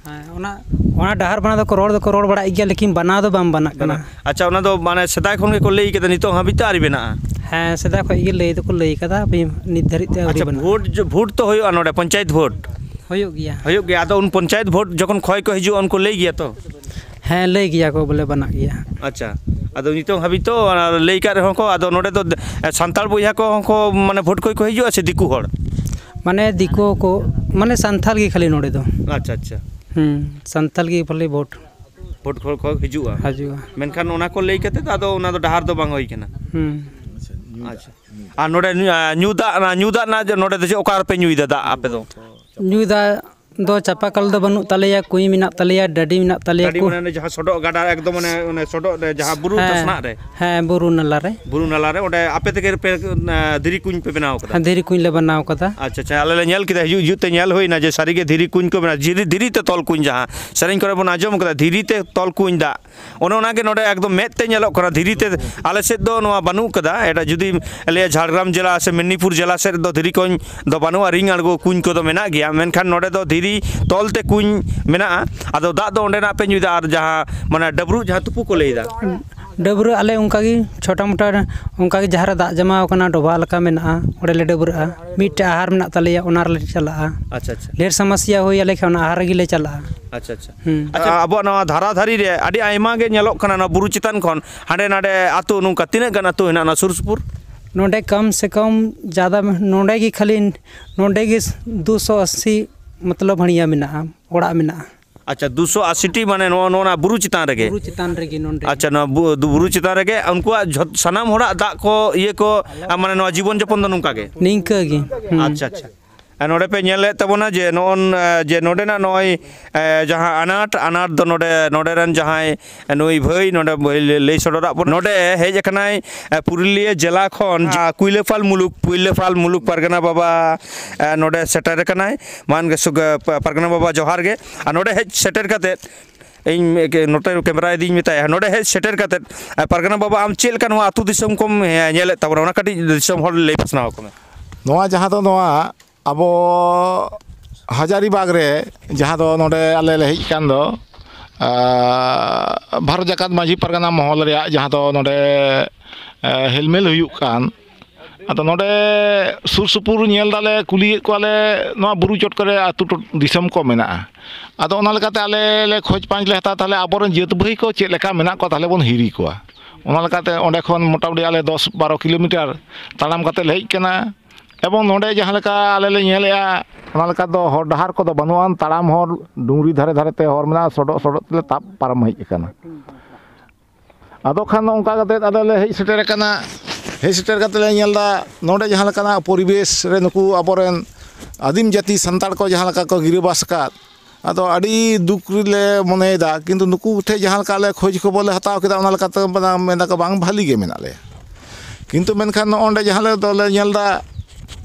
ᱦᱮᱸ, ᱚᱱᱟ, ᱚᱱᱟ ᱰᱟᱦᱟᱨ ᱵᱟᱱᱟᱣ ᱫᱚᱠᱚ ᱨᱚᱲ ᱫᱚᱠᱚ ᱨᱚᱲ ᱵᱟᱲᱟᱭᱮᱫ ᱜᱮᱭᱟ, ᱞᱮᱠᱤᱱ ᱵᱟᱱᱟᱣ ᱫᱚ ᱵᱟᱝ ᱵᱟᱱᱟᱜ ᱠᱟᱱᱟ᱾ ᱵᱟᱱᱟ-, ᱟᱪᱪᱷᱟ, ᱚᱱᱟ ᱫᱚ ᱢᱟᱱᱮ ᱥᱮᱫᱟᱭ ᱠᱷᱚᱱ ᱜᱮᱠᱚ ᱞᱟᱹᱭ ᱠᱟᱫᱟ, ᱱᱤᱛᱚᱜ ᱦᱟᱹᱵᱤᱡ ᱛᱮ ᱟᱹᱣᱨᱤ ᱵᱮᱱᱟᱜᱼᱟ? ᱦᱮᱸ, ᱥᱮᱫᱟᱭ ᱠᱷᱚᱱ ᱜᱮ ᱞᱟᱹᱭ ᱫᱚᱠᱚ ᱞᱟᱹᱭ ᱠᱟᱫᱟ, ᱦᱟᱯᱮ ᱱᱤᱛ ᱫᱷᱟᱹᱨᱤᱡ ᱛᱮ ᱟᱹᱣᱨᱤ ᱟᱪᱪᱷᱟ, ᱵᱮᱱᱟᱜᱼᱟ᱾ ᱵᱷᱳᱴ ᱡᱚ-, ᱵᱷᱳᱴ ᱛᱚ ᱦᱩᱭᱩᱜᱼᱟ ᱱᱚᱰᱮ, ᱯᱚᱧᱪᱟᱭᱮᱛ ᱵᱷᱳᱴ? ᱦᱩᱭᱩᱜ ᱜᱮᱭᱟ᱾ ᱦᱩᱭᱩᱜ ᱜᱮᱭᱟ, ᱟᱫᱚ ᱩᱱ ᱯᱚᱧᱪᱟᱭᱮᱛ ᱵᱷᱳᱴ ᱡᱚᱠᱷᱚᱱ ᱠᱷᱚᱭ ᱠᱚ ᱦᱤᱡᱩᱜᱼᱟ, ᱩᱱᱠᱩ ᱞᱟᱹᱭ ᱜᱮᱭᱟ ᱛᱚ? ᱦᱮᱸ, ᱞᱟᱹᱭ ᱜᱮᱭᱟ ᱠᱚ ᱵᱚᱞᱮ ᱵᱟᱱᱟᱜ ᱜᱮᱭᱟ᱾ ᱟᱪᱪᱷᱟ, ᱟᱫᱚ ᱱᱤᱛᱚᱝ ᱦᱟᱹᱵᱤᱡ ᱛᱚ ᱚᱱᱟ ᱞᱟᱹᱭ ᱠᱟᱜ ᱨᱮᱦᱚᱸ ᱠᱚ, ᱟᱫᱚ ᱱᱚᱰᱮ ᱫᱚ, ᱮ, ᱥᱟᱱᱛᱟᱲ ᱵᱚᱭᱦᱟ ᱠᱚᱦᱚᱸ ᱠᱚ ᱢᱟᱱᱮ ᱵᱷᱳᱴ ᱠᱷᱚᱭ ᱠᱚ ᱦᱤᱡᱩᱜᱼᱟ ᱥᱮ ᱫᱤᱠᱩ ᱦᱚᱲ? ᱢᱟᱱᱮ ᱫᱤᱠᱩ ᱠᱚ, ᱢᱟᱱᱮ ᱥᱟᱱᱛᱟᱲ ᱜᱮ ᱠᱷᱟᱹᱞᱤ ᱱᱚᱰᱮ ᱫᱚ᱾ ᱟᱪᱪᱷᱟ, ᱟᱪᱪᱷᱟ᱾ ᱦᱩᱸ, ᱥᱟᱱᱛᱟᱲ ᱜᱮ ᱠᱷᱟᱹᱞᱤ ᱵᱷᱳᱴ᱾ ᱵᱷᱳᱴ ᱠᱷᱚᱭ ᱠᱚ ᱦᱤᱡᱩᱜᱼᱟ᱾ ᱦᱤᱡᱩᱜᱼᱟ᱾ ᱢᱮᱱᱠᱷᱟᱱ ᱚᱱᱟ ᱠᱚ ᱞᱟᱹᱭ ᱠᱟᱛᱮ ᱫᱚ ᱟᱫᱚ ᱚᱱᱟ ᱫᱚ ᱰᱟᱦᱟᱨ ᱫᱚ ᱵᱟᱝ ᱦᱩᱭ ᱠᱟᱱᱟ᱾ ᱦᱩᱸ᱾ ᱟᱪᱪᱷᱟ᱾ ᱟᱨ ᱱᱚᱰᱮ ᱧᱩ, ᱟ, ᱧᱩ ᱫᱟᱜ, ᱚᱱᱟ ᱧᱩ ᱫᱟᱜ ᱨᱮᱱᱟᱜ ᱡᱮ ᱱᱚᱰᱮ ᱫᱚ ᱪᱮᱫ, ᱚᱠᱟ ᱨᱮᱯᱮ ᱧᱩᱭᱮᱫᱟ ᱫᱟᱜ ᱟᱯᱮ ᱫᱚ? ᱧᱩ ᱫᱟᱜ ᱫᱚ ᱪᱟᱯᱟ ᱠᱚᱞ ᱫᱚ ᱵᱟᱹᱱᱩᱜ ᱛᱟᱞᱮᱭᱟ, ᱠᱩᱧ ᱢᱮᱱᱟᱜ ᱛᱟᱞᱮᱭᱟ, ᱰᱟᱹᱰᱤ ᱢᱮᱱᱟᱜ ᱛᱟᱞᱮᱭᱟ᱾ ᱰᱟᱹᱰᱤ ᱠᱩ- ᱢᱟᱱᱮ ᱚᱱᱮ ᱡᱟᱦᱟᱸ ᱥᱚᱰᱚᱜ ᱜᱟᱰᱟ ᱮᱠᱫᱚᱢ ᱚᱱᱮ, ᱚᱱᱮ ᱥᱚᱰᱚᱜ ᱨᱮ ᱡᱟᱦᱟᱸ ᱵᱩᱨᱩ ᱦᱮᱸ, ᱫᱷᱟᱥᱱᱟᱜ ᱨᱮ? ᱦᱮᱸ, ᱵᱩᱨᱩ ᱱᱟᱞᱟ ᱨᱮ᱾ ᱵᱩᱨᱩ ᱱᱟᱞᱟ ᱨᱮ, ᱚᱸᱰᱮ ᱟᱯᱮ ᱛᱮᱜᱮ ᱯᱮ, ᱮᱸ, ᱫᱷᱤᱨᱤ ᱠᱩᱧ ᱯᱮ ᱵᱮᱱᱟᱣ ᱠᱟᱫᱟ? ᱦᱮᱸ, ᱫᱷᱤᱨᱤ ᱠᱩᱧ ᱞᱮ ᱵᱮᱱᱟᱣ ᱠᱟᱫᱟ᱾ ᱟᱪᱪᱷᱟ, ᱟᱪᱪᱷᱟ, ᱟᱞᱮ ᱞᱮ ᱧᱮᱞ ᱠᱮᱫᱟ, ᱦᱤᱡᱩᱜ, ᱦᱤᱡᱩᱜ ᱛᱮ ᱧᱮᱞ ᱦᱩᱭᱱᱟ ᱡᱮ ᱥᱟᱹᱨᱤᱜᱮ ᱫᱷᱤᱨᱤ ᱠᱩᱧ ᱠᱚ ᱢᱮᱱᱟᱜᱼᱟ, ᱫᱷᱤᱨᱤ, ᱫᱷᱤᱨᱤ ᱛᱮ ᱛᱚᱞ ᱠᱩᱧ, ᱡᱟᱦᱟᱸ ᱥᱮᱨᱮᱧ ᱠᱚᱨᱮ ᱵᱚᱱ ᱟᱸᱡᱚᱢ ᱠᱟᱫᱟ, ᱫᱷᱤᱨᱤ ᱛᱮ ᱛᱚᱞ ᱠᱩᱧ ᱫᱟᱜ᱾ ᱚᱱᱮ ᱚᱱᱟᱜᱮ ᱱᱚᱰᱮ ᱮᱠᱫᱚᱢ ᱢᱮᱫ ᱛᱮ ᱧᱮᱞᱚᱜ ᱠᱟᱱᱟ, ᱫᱷᱤᱨᱤ ᱛᱮ᱾ ᱟᱞᱮ ᱥᱮᱫ ᱫᱚ ᱱᱚᱣᱟ ᱵᱟᱹᱱᱩᱜ ᱠᱟᱫᱟ᱾ ᱮᱴᱟᱜ ᱡᱩᱫᱤ ᱞᱟᱹᱭᱟ ᱡᱷᱟᱲᱜᱨᱟᱢ ᱡᱮᱞᱟ ᱥᱮ ᱢᱮᱫᱽᱱᱤᱯᱩᱨ ᱡᱮᱞᱟ ᱥᱮᱫ ᱨᱮᱫᱚ ᱫᱷᱤᱨᱤ ᱠᱩᱧ ᱫᱚ ᱵᱟᱹᱱᱩᱜᱼᱟ, ᱨᱤᱝ ᱟᱬᱜᱚ ᱠᱩᱧ ᱠᱚᱫᱚ ᱢᱮᱱᱟᱜ ᱜᱮᱭᱟ, ᱢᱮᱱᱠᱷᱟᱱ ᱱᱚᱰᱮ ᱫᱚ ᱫᱷᱤᱨᱤ ᱛᱚᱞ ᱛᱮ ᱠᱩᱧ ᱢᱮᱱᱟᱜᱼᱟ᱾ ᱟᱫᱚ ᱫᱟᱜ ᱫᱚ ᱚᱸᱰᱮᱱᱟᱜ ᱯᱮ ᱧᱩᱭᱫᱟ, ᱟᱨ ᱡᱟᱦᱟᱸ ᱢᱟᱱᱮ ᱰᱟᱹᱵᱽᱨᱩᱜ ᱡᱟᱦᱟᱸ ᱛᱩᱯᱩ ᱠᱚ ᱞᱟᱹᱭᱫᱟ? ᱰᱟᱹᱵᱽᱨᱟᱹᱜ ᱟᱞᱮ ᱚᱱᱠᱟᱜᱮ ᱪᱷᱳᱴᱟ ᱢᱳᱴᱟ, ᱚᱱᱠᱟᱜᱮ ᱡᱟᱦᱟᱸ ᱨᱮ ᱫᱟᱜ ᱡᱟᱢᱟ ᱟᱠᱟᱱᱟ, ᱰᱚᱵᱷᱟ ᱞᱮᱠᱟ ᱢᱮᱱᱟᱜᱼᱟ, ᱚᱸᱰᱮ ᱞᱮ ᱰᱟᱹᱵᱽᱨᱟᱹᱜᱼᱟ᱾ ᱢᱤᱫᱴᱮᱡ ᱟᱦᱟᱨ ᱢᱮᱱᱟᱜ ᱛᱟᱞᱮᱭᱟ, ᱚᱱᱟ ᱨᱮᱞᱮ ᱪᱟᱞᱟᱜᱼᱟ᱾ ᱟᱪᱪᱷᱟ, ᱟᱪᱪᱷᱟ᱾ ᱰᱷᱮᱨ ᱥᱚᱢᱚᱥᱥᱟ ᱦᱩᱭ ᱟᱞᱮ ᱠᱷᱟᱱ ᱚᱱᱟ ᱟᱦᱟᱨ ᱨᱮᱜᱮ ᱞᱮ ᱪᱟᱞᱟᱜᱼᱟ᱾ ᱟᱪᱪᱷᱟ, ᱟᱪᱪᱷᱟ᱾ ᱦᱩᱸ᱾ ᱟᱪᱪᱷᱟ, ᱟᱵᱚᱣᱟᱜ ᱱᱚᱣᱟ ᱫᱷᱟᱨᱟ ᱫᱷᱟᱨᱤ ᱨᱮ ᱟᱹᱰᱤ ᱟᱭᱢᱟ ᱜᱮ ᱧᱮᱞᱚᱜ ᱠᱟᱱᱟ ᱱᱚᱣᱟ ᱵᱩᱨᱩ ᱪᱮᱛᱟᱱ ᱠᱷᱚᱱ ᱦᱟᱸᱰᱮ ᱱᱟᱰᱮ ᱟᱹᱛᱩ, ᱱᱚᱝᱠᱟ ᱛᱤᱱᱟᱹᱜ ᱜᱟᱱ ᱟᱹᱛᱩ ᱦᱮᱱᱟᱜᱼᱟ ᱱᱚᱣᱟ ᱥᱩᱨ ᱥᱩᱯᱩᱨ? ᱱᱚᱰᱮ ᱠᱚᱢ ᱥᱮ ᱠᱚᱢ ᱡᱟᱫᱟ ᱱᱚᱰᱮ ᱜᱮ ᱠᱷᱟᱹᱞᱤ, ᱱᱚᱰᱮ ᱜᱮ ᱫᱩᱥᱚ ᱟᱥᱤ ᱢᱚᱛᱞᱚᱵ ᱦᱟᱹᱲᱤᱭᱟᱹ ᱢᱮᱱᱟᱜᱼᱟ, ᱚᱲᱟᱜ ᱢᱮᱱᱟᱜᱼᱟ᱾ ᱟᱪᱪᱷᱟ, ᱫᱩᱥᱚ ᱟᱥᱤ ᱴᱤ, ᱢᱟᱱᱮ ᱱᱚᱣᱟ, ᱱᱚᱣᱟ ᱵᱩᱨᱩ ᱪᱮᱛᱟᱱ ᱨᱮᱜᱮ? ᱵᱩᱨᱩ ᱪᱮᱛᱟᱱ ᱨᱮᱜᱮ ᱱᱚᱰᱮ᱾ ᱟᱪᱪᱷᱟ, ᱱᱚᱣᱟ ᱵᱩ-, ᱵᱩᱨᱩ ᱪᱮᱛᱟᱱ ᱨᱮᱜᱮ ᱩᱱᱠᱩᱣᱟᱜ ᱡᱷᱚᱛ-, ᱥᱟᱱᱟᱢ ᱦᱚᱲᱟᱜ ᱫᱟᱜ ᱠᱚ, ᱤᱭᱟᱹ ᱠᱚ, ᱟ, ᱢᱟᱱᱮ ᱱᱚᱣᱟ ᱡᱤᱵᱚᱱ ᱡᱟᱯᱚᱱ ᱫᱚ ᱱᱚᱝᱠᱟ ᱜᱮ? ᱱᱤᱝᱠᱟᱹ ᱜᱮ᱾ ᱦᱩᱸ᱾ ᱟᱪᱪᱷᱟ, ᱟᱪᱪᱷᱟ᱾ ᱟᱨ ᱱᱚᱰᱮ ᱯᱮ ᱧᱮᱞᱮᱫ ᱛᱟᱵᱚᱱᱟ ᱡᱮ ᱱᱚᱜᱼᱚ ᱱ-, ᱡᱮ ᱱᱚᱰᱮᱱᱟᱜ ᱱᱚᱜᱼᱚᱭ, ᱮ, ᱡᱟᱦᱟᱸ ᱟᱱᱟᱴ, ᱟᱱᱟᱴ ᱫᱚ ᱱᱚᱰᱮ, ᱱᱚᱰᱮ ᱨᱮᱱ ᱡᱟᱦᱟᱸᱭ ᱱᱩᱭ ᱵᱷᱟᱹᱭ ᱱᱚᱰᱮ ᱵᱷᱟᱹᱭ ᱞᱟᱹᱭ, ᱞᱟᱹᱭ ᱥᱚᱫᱚᱨᱟᱜ ᱵᱚᱱᱟ᱾ ᱱᱚᱰᱮ ᱦᱮᱡ ᱟᱠᱟᱱᱟᱭ, ᱮ, ᱯᱩᱨᱩᱞᱤᱭᱟᱹ ᱡᱮᱞᱟ ᱠᱷᱚᱱ ᱡᱟᱦᱟᱸ ᱠᱩᱭᱞᱟᱹᱯᱟᱞ ᱢᱩᱞᱩᱠ, ᱠᱩᱭᱞᱟᱹᱯᱟᱞ ᱢᱩᱞᱩᱠ ᱯᱟᱨᱜᱟᱱᱟ ᱵᱟᱵᱟ, ᱮ, ᱱᱚᱰᱮ ᱥᱮᱴᱮᱨ ᱟᱠᱟᱱᱟᱭ᱾ ᱢᱟᱱ ᱜᱮ ᱥᱩᱜ-, ᱯᱟ-, ᱯᱟᱨᱜᱟᱱᱟ ᱵᱟᱵᱟ ᱡᱚᱦᱟᱨ ᱜᱮ᱾ ᱟᱨ ᱱᱚᱰᱮ ᱦᱮᱡ ᱥᱮᱴᱮᱨ ᱠᱟᱛᱮᱫ ᱤᱧ ᱢᱤᱫ ᱱᱚᱛᱮ ᱠᱮᱢᱮᱨᱟ ᱤᱫᱤᱧ ᱢᱮᱛᱟᱭᱟ, ᱱᱚᱰᱮ ᱦᱮᱡ ᱥᱮᱴᱮᱨ ᱠᱟᱛᱮᱫ, ᱮ, ᱯᱟᱨᱜᱟᱱᱟ ᱵᱟᱵᱟ, ᱟᱢ ᱪᱮᱫ ᱞᱮᱠᱟ ᱱᱚᱣᱟ ᱟᱹᱛᱩ ᱫᱤᱥᱚᱢ ᱠᱚᱢ, ᱮ, ᱧᱮᱞᱮᱫ ᱛᱟᱵᱚᱱᱟ, ᱚᱱᱟ ᱠᱟᱹᱴᱤᱡ ᱫᱤᱥᱚᱢ ᱦᱚᱲ ᱞᱟᱹᱭ ᱯᱟᱥᱱᱟᱣ ᱟᱠᱚ ᱢᱮ᱾ ᱱᱚᱣᱟ ᱡᱟᱦᱟᱸ ᱫᱚ ᱱᱚᱣᱟ ᱟᱵᱚ ᱦᱟᱡᱟᱨᱤᱵᱟᱜᱽ ᱨᱮ ᱡᱟᱦᱟᱸ ᱫᱚ ᱱᱚᱰᱮ ᱟᱞᱮ ᱞᱮ ᱦᱮᱡ ᱟᱠᱟᱱ ᱫᱚ, ᱟ, ᱵᱷᱟᱨᱚᱛ ᱡᱟᱠᱟᱛ ᱢᱟᱹᱡᱷᱤ ᱯᱟᱨᱜᱟᱱᱟ ᱢᱚᱦᱚᱞ ᱨᱮᱭᱟᱜ ᱡᱟᱦᱟᱸ ᱫᱚ ᱱᱚᱰᱮ, ᱮ, ᱦᱮᱞᱢᱮᱞ ᱦᱩᱭᱩᱜ ᱠᱟᱱ, ᱟᱫᱚ ᱱᱚᱰᱮ ᱥᱩᱨ ᱥᱩᱯᱩᱨ ᱧᱮᱞ ᱫᱟᱞᱮ, ᱠᱩᱞᱤᱭᱮᱫ ᱠᱚᱣᱟᱞᱮ, ᱱᱚᱣᱟ ᱵᱩᱨᱩ ᱪᱚᱴ ᱠᱚᱨᱮ ᱟᱹᱛᱩ ᱴᱚ-, ᱫᱤᱥᱚᱢ ᱠᱚ ᱢᱮᱱᱟᱜᱼᱟ᱾ ᱟᱫᱚ ᱚᱱᱟ ᱞᱮᱠᱟᱛᱮ ᱟᱞᱮ ᱞᱮ ᱠᱷᱚᱡᱽ ᱯᱟᱸᱪ ᱞᱮ ᱦᱟᱛᱟᱣᱟ, ᱛᱟᱦᱚᱞᱮ ᱟᱵᱚᱨᱮᱱ ᱡᱟᱹᱛ ᱵᱷᱟᱹᱭ ᱠᱚ ᱪᱮᱫ ᱞᱮᱠᱟ ᱢᱮᱱᱟᱜ ᱠᱚᱣᱟ, ᱛᱟᱦᱚᱞᱮ ᱵᱚᱱ ᱦᱤᱨᱤ ᱠᱚᱣᱟ᱾ ᱚᱱᱟ ᱞᱮᱠᱟᱛᱮ ᱚᱸᱰᱮ ᱠᱷᱚᱱ ᱢᱚᱴᱟᱢᱩᱴᱤ ᱟᱞᱮ ᱫᱚᱥ ᱵᱟᱨᱚ ᱠᱤᱞᱳᱢᱤᱴᱟᱨ ᱛᱟᱲᱟᱢ ᱠᱟᱛᱮ ᱞᱮ ᱦᱮᱡ ᱠᱟᱱᱟ᱾ ᱮᱵᱚᱝ ᱱᱚᱰᱮ ᱡᱟᱦᱟᱸ ᱞᱮᱠᱟ ᱟᱞᱮ ᱞᱮ ᱧᱮᱞᱮᱜᱼᱟ, ᱚᱱᱟ ᱞᱮᱠᱟ ᱫᱚ ᱦᱚᱨ ᱰᱟᱦᱟᱨ ᱠᱚᱫᱚ ᱵᱟᱹᱱᱩᱜᱼᱟ, ᱛᱟᱲᱟᱢ ᱦᱚᱨ, ᱰᱩᱝᱨᱤ ᱫᱷᱟᱨᱮ ᱫᱷᱟᱨᱮ ᱛᱮ ᱦᱚᱨ ᱢᱮᱱᱟᱜᱼᱟ, ᱥᱚᱰᱚᱜ ᱥᱚᱰᱚᱜ ᱛᱮᱞᱮ ᱛᱟᱵ ᱯᱟᱨᱚᱢ ᱦᱮᱡ ᱟᱠᱟᱱᱟ᱾ ᱟᱫᱚ ᱠᱷᱟᱱ ᱫᱚ ᱚᱱᱠᱟ ᱠᱟᱛᱮᱫ ᱟᱫᱚ ᱞᱮ ᱦᱮᱡ ᱥᱮᱴᱮᱨ ᱟᱠᱟᱱᱟ᱾ ᱦᱮᱡ ᱥᱮᱴᱮᱨ ᱠᱟᱛᱮᱫ ᱞᱮ ᱧᱮᱞ ᱮᱫᱟ, ᱱᱚᱰᱮ ᱡᱟᱦᱟᱸ ᱞᱮᱠᱟᱱᱟᱜ ᱯᱚᱨᱤᱵᱮᱥ ᱨᱮ ᱱᱩᱠᱩ ᱟᱵᱚᱨᱮᱱ ᱟᱹᱫᱤᱢ ᱡᱟᱹᱛᱤ ᱥᱟᱱᱛᱟᱲ ᱠᱚ ᱡᱟᱦᱟᱸ ᱞᱮᱠᱟ ᱠᱚ ᱜᱤᱨᱟᱹᱵᱟᱥ ᱟᱠᱟᱫ, ᱟᱫᱚ ᱟᱹᱰᱤ ᱫᱩᱠ ᱨᱮᱞᱮ ᱢᱚᱱᱮᱭᱮᱫᱟ᱾ ᱠᱤᱱᱛᱩ ᱱᱩᱠᱩ ᱴᱷᱮᱱ ᱡᱟᱦᱟᱸ ᱞᱮᱠᱟ ᱟᱞᱮ ᱠᱷᱳᱡᱽ ᱠᱷᱚᱵᱚᱨ ᱞᱮ ᱦᱟᱛᱟᱣ ᱠᱮᱫᱟ, ᱚᱱᱟ ᱞᱮᱠᱟᱛᱮ ᱢᱮᱱᱫᱟ-, ᱢᱮᱱᱫᱟᱠᱚ ᱵᱟᱝ, ᱵᱷᱟᱹᱞᱤ ᱜᱮ ᱢᱮᱱᱟᱜ ᱞᱮᱭᱟ᱾ ᱠᱤᱱᱛᱩ ᱢᱮᱱᱠᱷᱟᱱ ᱱᱚᱜᱼᱚ ᱱᱚᱰᱮ ᱡᱟᱦᱟᱸ ᱞᱮ ᱫᱚᱞᱮ ᱧᱮᱞ ᱮᱫᱟ,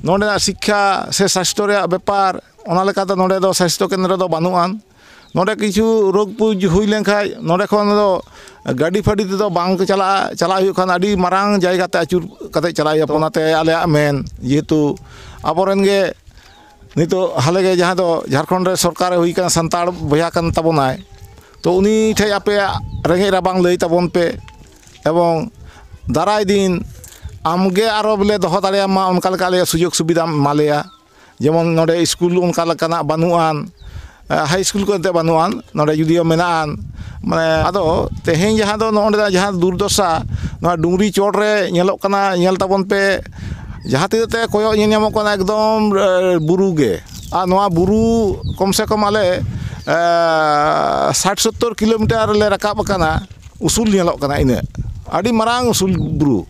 ᱱᱚᱰᱮᱱᱟᱜ ᱥᱤᱠᱠᱷᱟ ᱥᱮ ᱥᱟᱥᱛᱷᱚ ᱨᱮᱭᱟᱜ ᱵᱮᱯᱟᱨ, ᱚᱱᱟ ᱞᱮᱠᱟᱛᱮ ᱱᱚᱰᱮ ᱫᱚ ᱥᱟᱥᱛᱷᱚ ᱠᱮᱱᱫᱨᱚ ᱫᱚ ᱵᱟᱹᱱᱩᱜ ᱟᱱ᱾ ᱱᱚᱰᱮ ᱠᱤᱪᱷᱩ ᱨᱳᱜᱽ ᱯᱩᱡᱽ ᱦᱩᱭ ᱞᱮᱱᱠᱷᱟᱡ ᱱᱚᱰᱮ ᱠᱷᱚᱱ ᱫᱚ ᱜᱟᱹᱰᱤ ᱯᱷᱟᱹᱰᱤ ᱛᱮᱫᱚ ᱵᱟᱝ ᱠᱚ ᱪᱟᱞᱟᱜᱼᱟ, ᱪᱟᱞᱟᱜ ᱦᱩᱭᱩᱜ ᱠᱷᱟᱱ ᱟᱹᱰᱤ ᱢᱟᱨᱟᱝ ᱡᱟᱭᱜᱟ ᱛᱮ ᱟᱹᱪᱩᱨ ᱠᱟᱛᱮ ᱪᱟᱞᱟᱜ ᱦᱩᱭᱩᱜᱼᱟ᱾ ᱚᱱᱟᱛᱮ ᱟᱞᱮᱭᱟᱜ ᱢᱮᱱ, ᱡᱮᱦᱮᱛᱩ ᱟᱵᱚᱨᱮᱱ ᱜᱮ ᱱᱤᱛᱚᱜ ᱦᱟᱞᱮ ᱜᱮ ᱡᱟᱦᱟᱸ ᱫᱚ ᱡᱷᱟᱲᱠᱷᱚᱸᱰ ᱨᱮ ᱥᱚᱨᱠᱟᱨᱮ ᱦᱩᱭ ᱠᱟᱱᱟ, ᱥᱟᱱᱛᱟᱲ ᱵᱚᱭᱦᱟ ᱠᱟᱱ ᱛᱟᱵᱚᱱᱟᱭ, ᱛᱚ ᱩᱱᱤ ᱴᱷᱮᱡ ᱟᱯᱮᱭᱟᱜ ᱨᱮᱸᱜᱮᱡ ᱨᱟᱵᱟᱝ ᱞᱟᱹᱭ ᱛᱟᱵᱚᱱ ᱯᱮ, ᱮᱵᱚᱝ ᱫᱟᱨᱟᱭ ᱫᱤᱱ ᱟᱢᱜᱮ ᱟᱨᱚ ᱵᱚᱞᱮ ᱫᱚᱦᱚ ᱫᱟᱲᱮᱭᱟᱢᱟ, ᱚᱱᱠᱟ ᱞᱮᱠᱟ ᱟᱞᱮᱭᱟᱜ ᱥᱩᱡᱳᱜᱽ ᱥᱩᱵᱤᱫᱷᱟᱢ ᱮᱢᱟ ᱞᱮᱭᱟ᱾ ᱡᱮᱢᱚᱱ ᱱᱚᱰᱮ ᱥᱠᱩᱞ ᱚᱱᱠᱟ ᱞᱮᱠᱟᱱᱟᱜ ᱵᱟᱹᱱᱩᱜ ᱟᱱ, ᱦᱟᱭ ᱥᱠᱩᱞ ᱠᱚ ᱮᱱᱛᱮᱫ ᱵᱟᱹᱱᱩᱜ ᱟᱱ, ᱱᱚᱰᱮ ᱡᱩᱫᱤᱭᱳ ᱢᱮᱱᱟᱜ ᱟᱱ, ᱢᱟᱱᱮ ᱟᱫᱚ ᱛᱮᱦᱮᱧ ᱡᱟᱦᱟᱸ ᱫᱚ ᱱᱚᱜᱼᱚ ᱱᱚᱰᱮ ᱡᱟᱦᱟᱸ ᱫᱩᱨᱫᱚᱥᱟ, ᱱᱚᱣᱟ ᱰᱩᱝᱨᱤ ᱪᱚᱴ ᱨᱮ ᱧᱮᱞᱚᱜ ᱠᱟᱱᱟ, ᱧᱮᱞ ᱛᱟᱵᱚᱱ ᱯᱮ, ᱡᱟᱦᱟᱸ ᱛᱤᱱᱟᱹᱜ ᱛᱮ ᱠᱚᱭᱚᱜ ᱧᱮᱞ ᱧᱟᱢᱚᱜ ᱠᱟᱱᱟ ᱮᱠᱫᱚᱢ ᱵᱩᱨᱩ ᱜᱮ᱾ ᱟᱨ ᱱᱚᱣᱟ ᱵᱩᱨᱩ ᱠᱚᱢ ᱥᱮ ᱠᱚᱢ ᱟᱞᱮ ᱥᱟᱴ ᱥᱳᱛᱛᱳᱨ ᱠᱤᱞᱳᱢᱤᱴᱟᱨ ᱞᱮ ᱨᱟᱠᱟᱵ ᱟᱠᱟᱱᱟ, ᱩᱥᱩᱞ ᱧᱮᱞᱚᱜ ᱠᱟᱱᱟ ᱤᱱᱟᱹᱜ, ᱟᱹᱰᱤ ᱢᱟᱨᱟᱝ ᱩᱥᱩᱞ ᱵᱩᱨᱩ᱾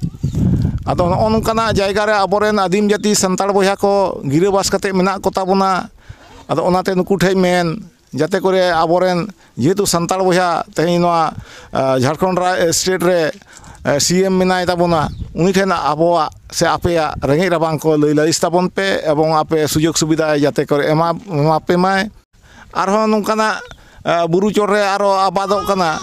ᱟᱫᱚ ᱱᱚᱜᱼᱚ ᱱᱚᱝᱠᱟᱱᱟᱜ ᱡᱟᱭᱜᱟ ᱨᱮ ᱟᱵᱚᱨᱮᱱ ᱟᱹᱫᱤᱢ ᱡᱟᱹᱛᱤ ᱥᱟᱱᱛᱟᱲ ᱵᱚᱭᱦᱟ ᱠᱚ ᱜᱤᱨᱟᱹᱵᱟᱥ ᱠᱟᱛᱮ ᱢᱮᱱᱟᱜ ᱠᱚ ᱛᱟᱵᱚᱱᱟ᱾ ᱟᱫᱚ ᱚᱱᱟᱛᱮ ᱱᱩᱠᱩ ᱴᱷᱮᱡ ᱢᱮᱱ, ᱡᱟᱛᱮ ᱠᱚᱨᱮ ᱟᱵᱚᱨᱮᱱ, ᱡᱮᱦᱮᱛᱩ ᱥᱟᱱᱛᱟᱲ ᱵᱚᱭᱦᱟ ᱛᱮᱦᱮᱧ ᱱᱚᱣᱟ ᱡᱷᱟᱲᱠᱷᱚᱸᱰ ᱥᱴᱮᱴ ᱨᱮ ᱥᱤ ᱮᱢ ᱢᱮᱱᱟᱭ ᱛᱟᱵᱚᱱᱟ, ᱩᱱᱤ ᱴᱷᱮᱱ ᱟᱵᱚᱣᱟᱜ ᱥᱮ ᱟᱯᱮᱭᱟᱜ ᱨᱮᱸᱜᱮᱡ ᱨᱟᱵᱟᱝ ᱠᱚ ᱞᱟᱹᱭ ᱞᱟᱹᱞᱤᱥ ᱛᱟᱵᱚᱱ ᱯᱮ ᱮᱵᱚᱝ ᱟᱯᱮ ᱥᱩᱡᱳᱜᱽ ᱥᱩᱵᱤᱫᱷᱟ ᱡᱟᱛᱮ ᱠᱚᱨᱮ ᱮᱢᱟ, ᱮᱢᱟ ᱯᱮ ᱢᱟᱭ᱾ ᱟᱨᱦᱚᱸ ᱱᱚᱝᱠᱟᱱᱟᱜ ᱵᱩᱨᱩ ᱪᱚᱴ ᱨᱮ ᱟᱨᱚ ᱟᱵᱟᱫᱚᱜ ᱠᱟᱱᱟ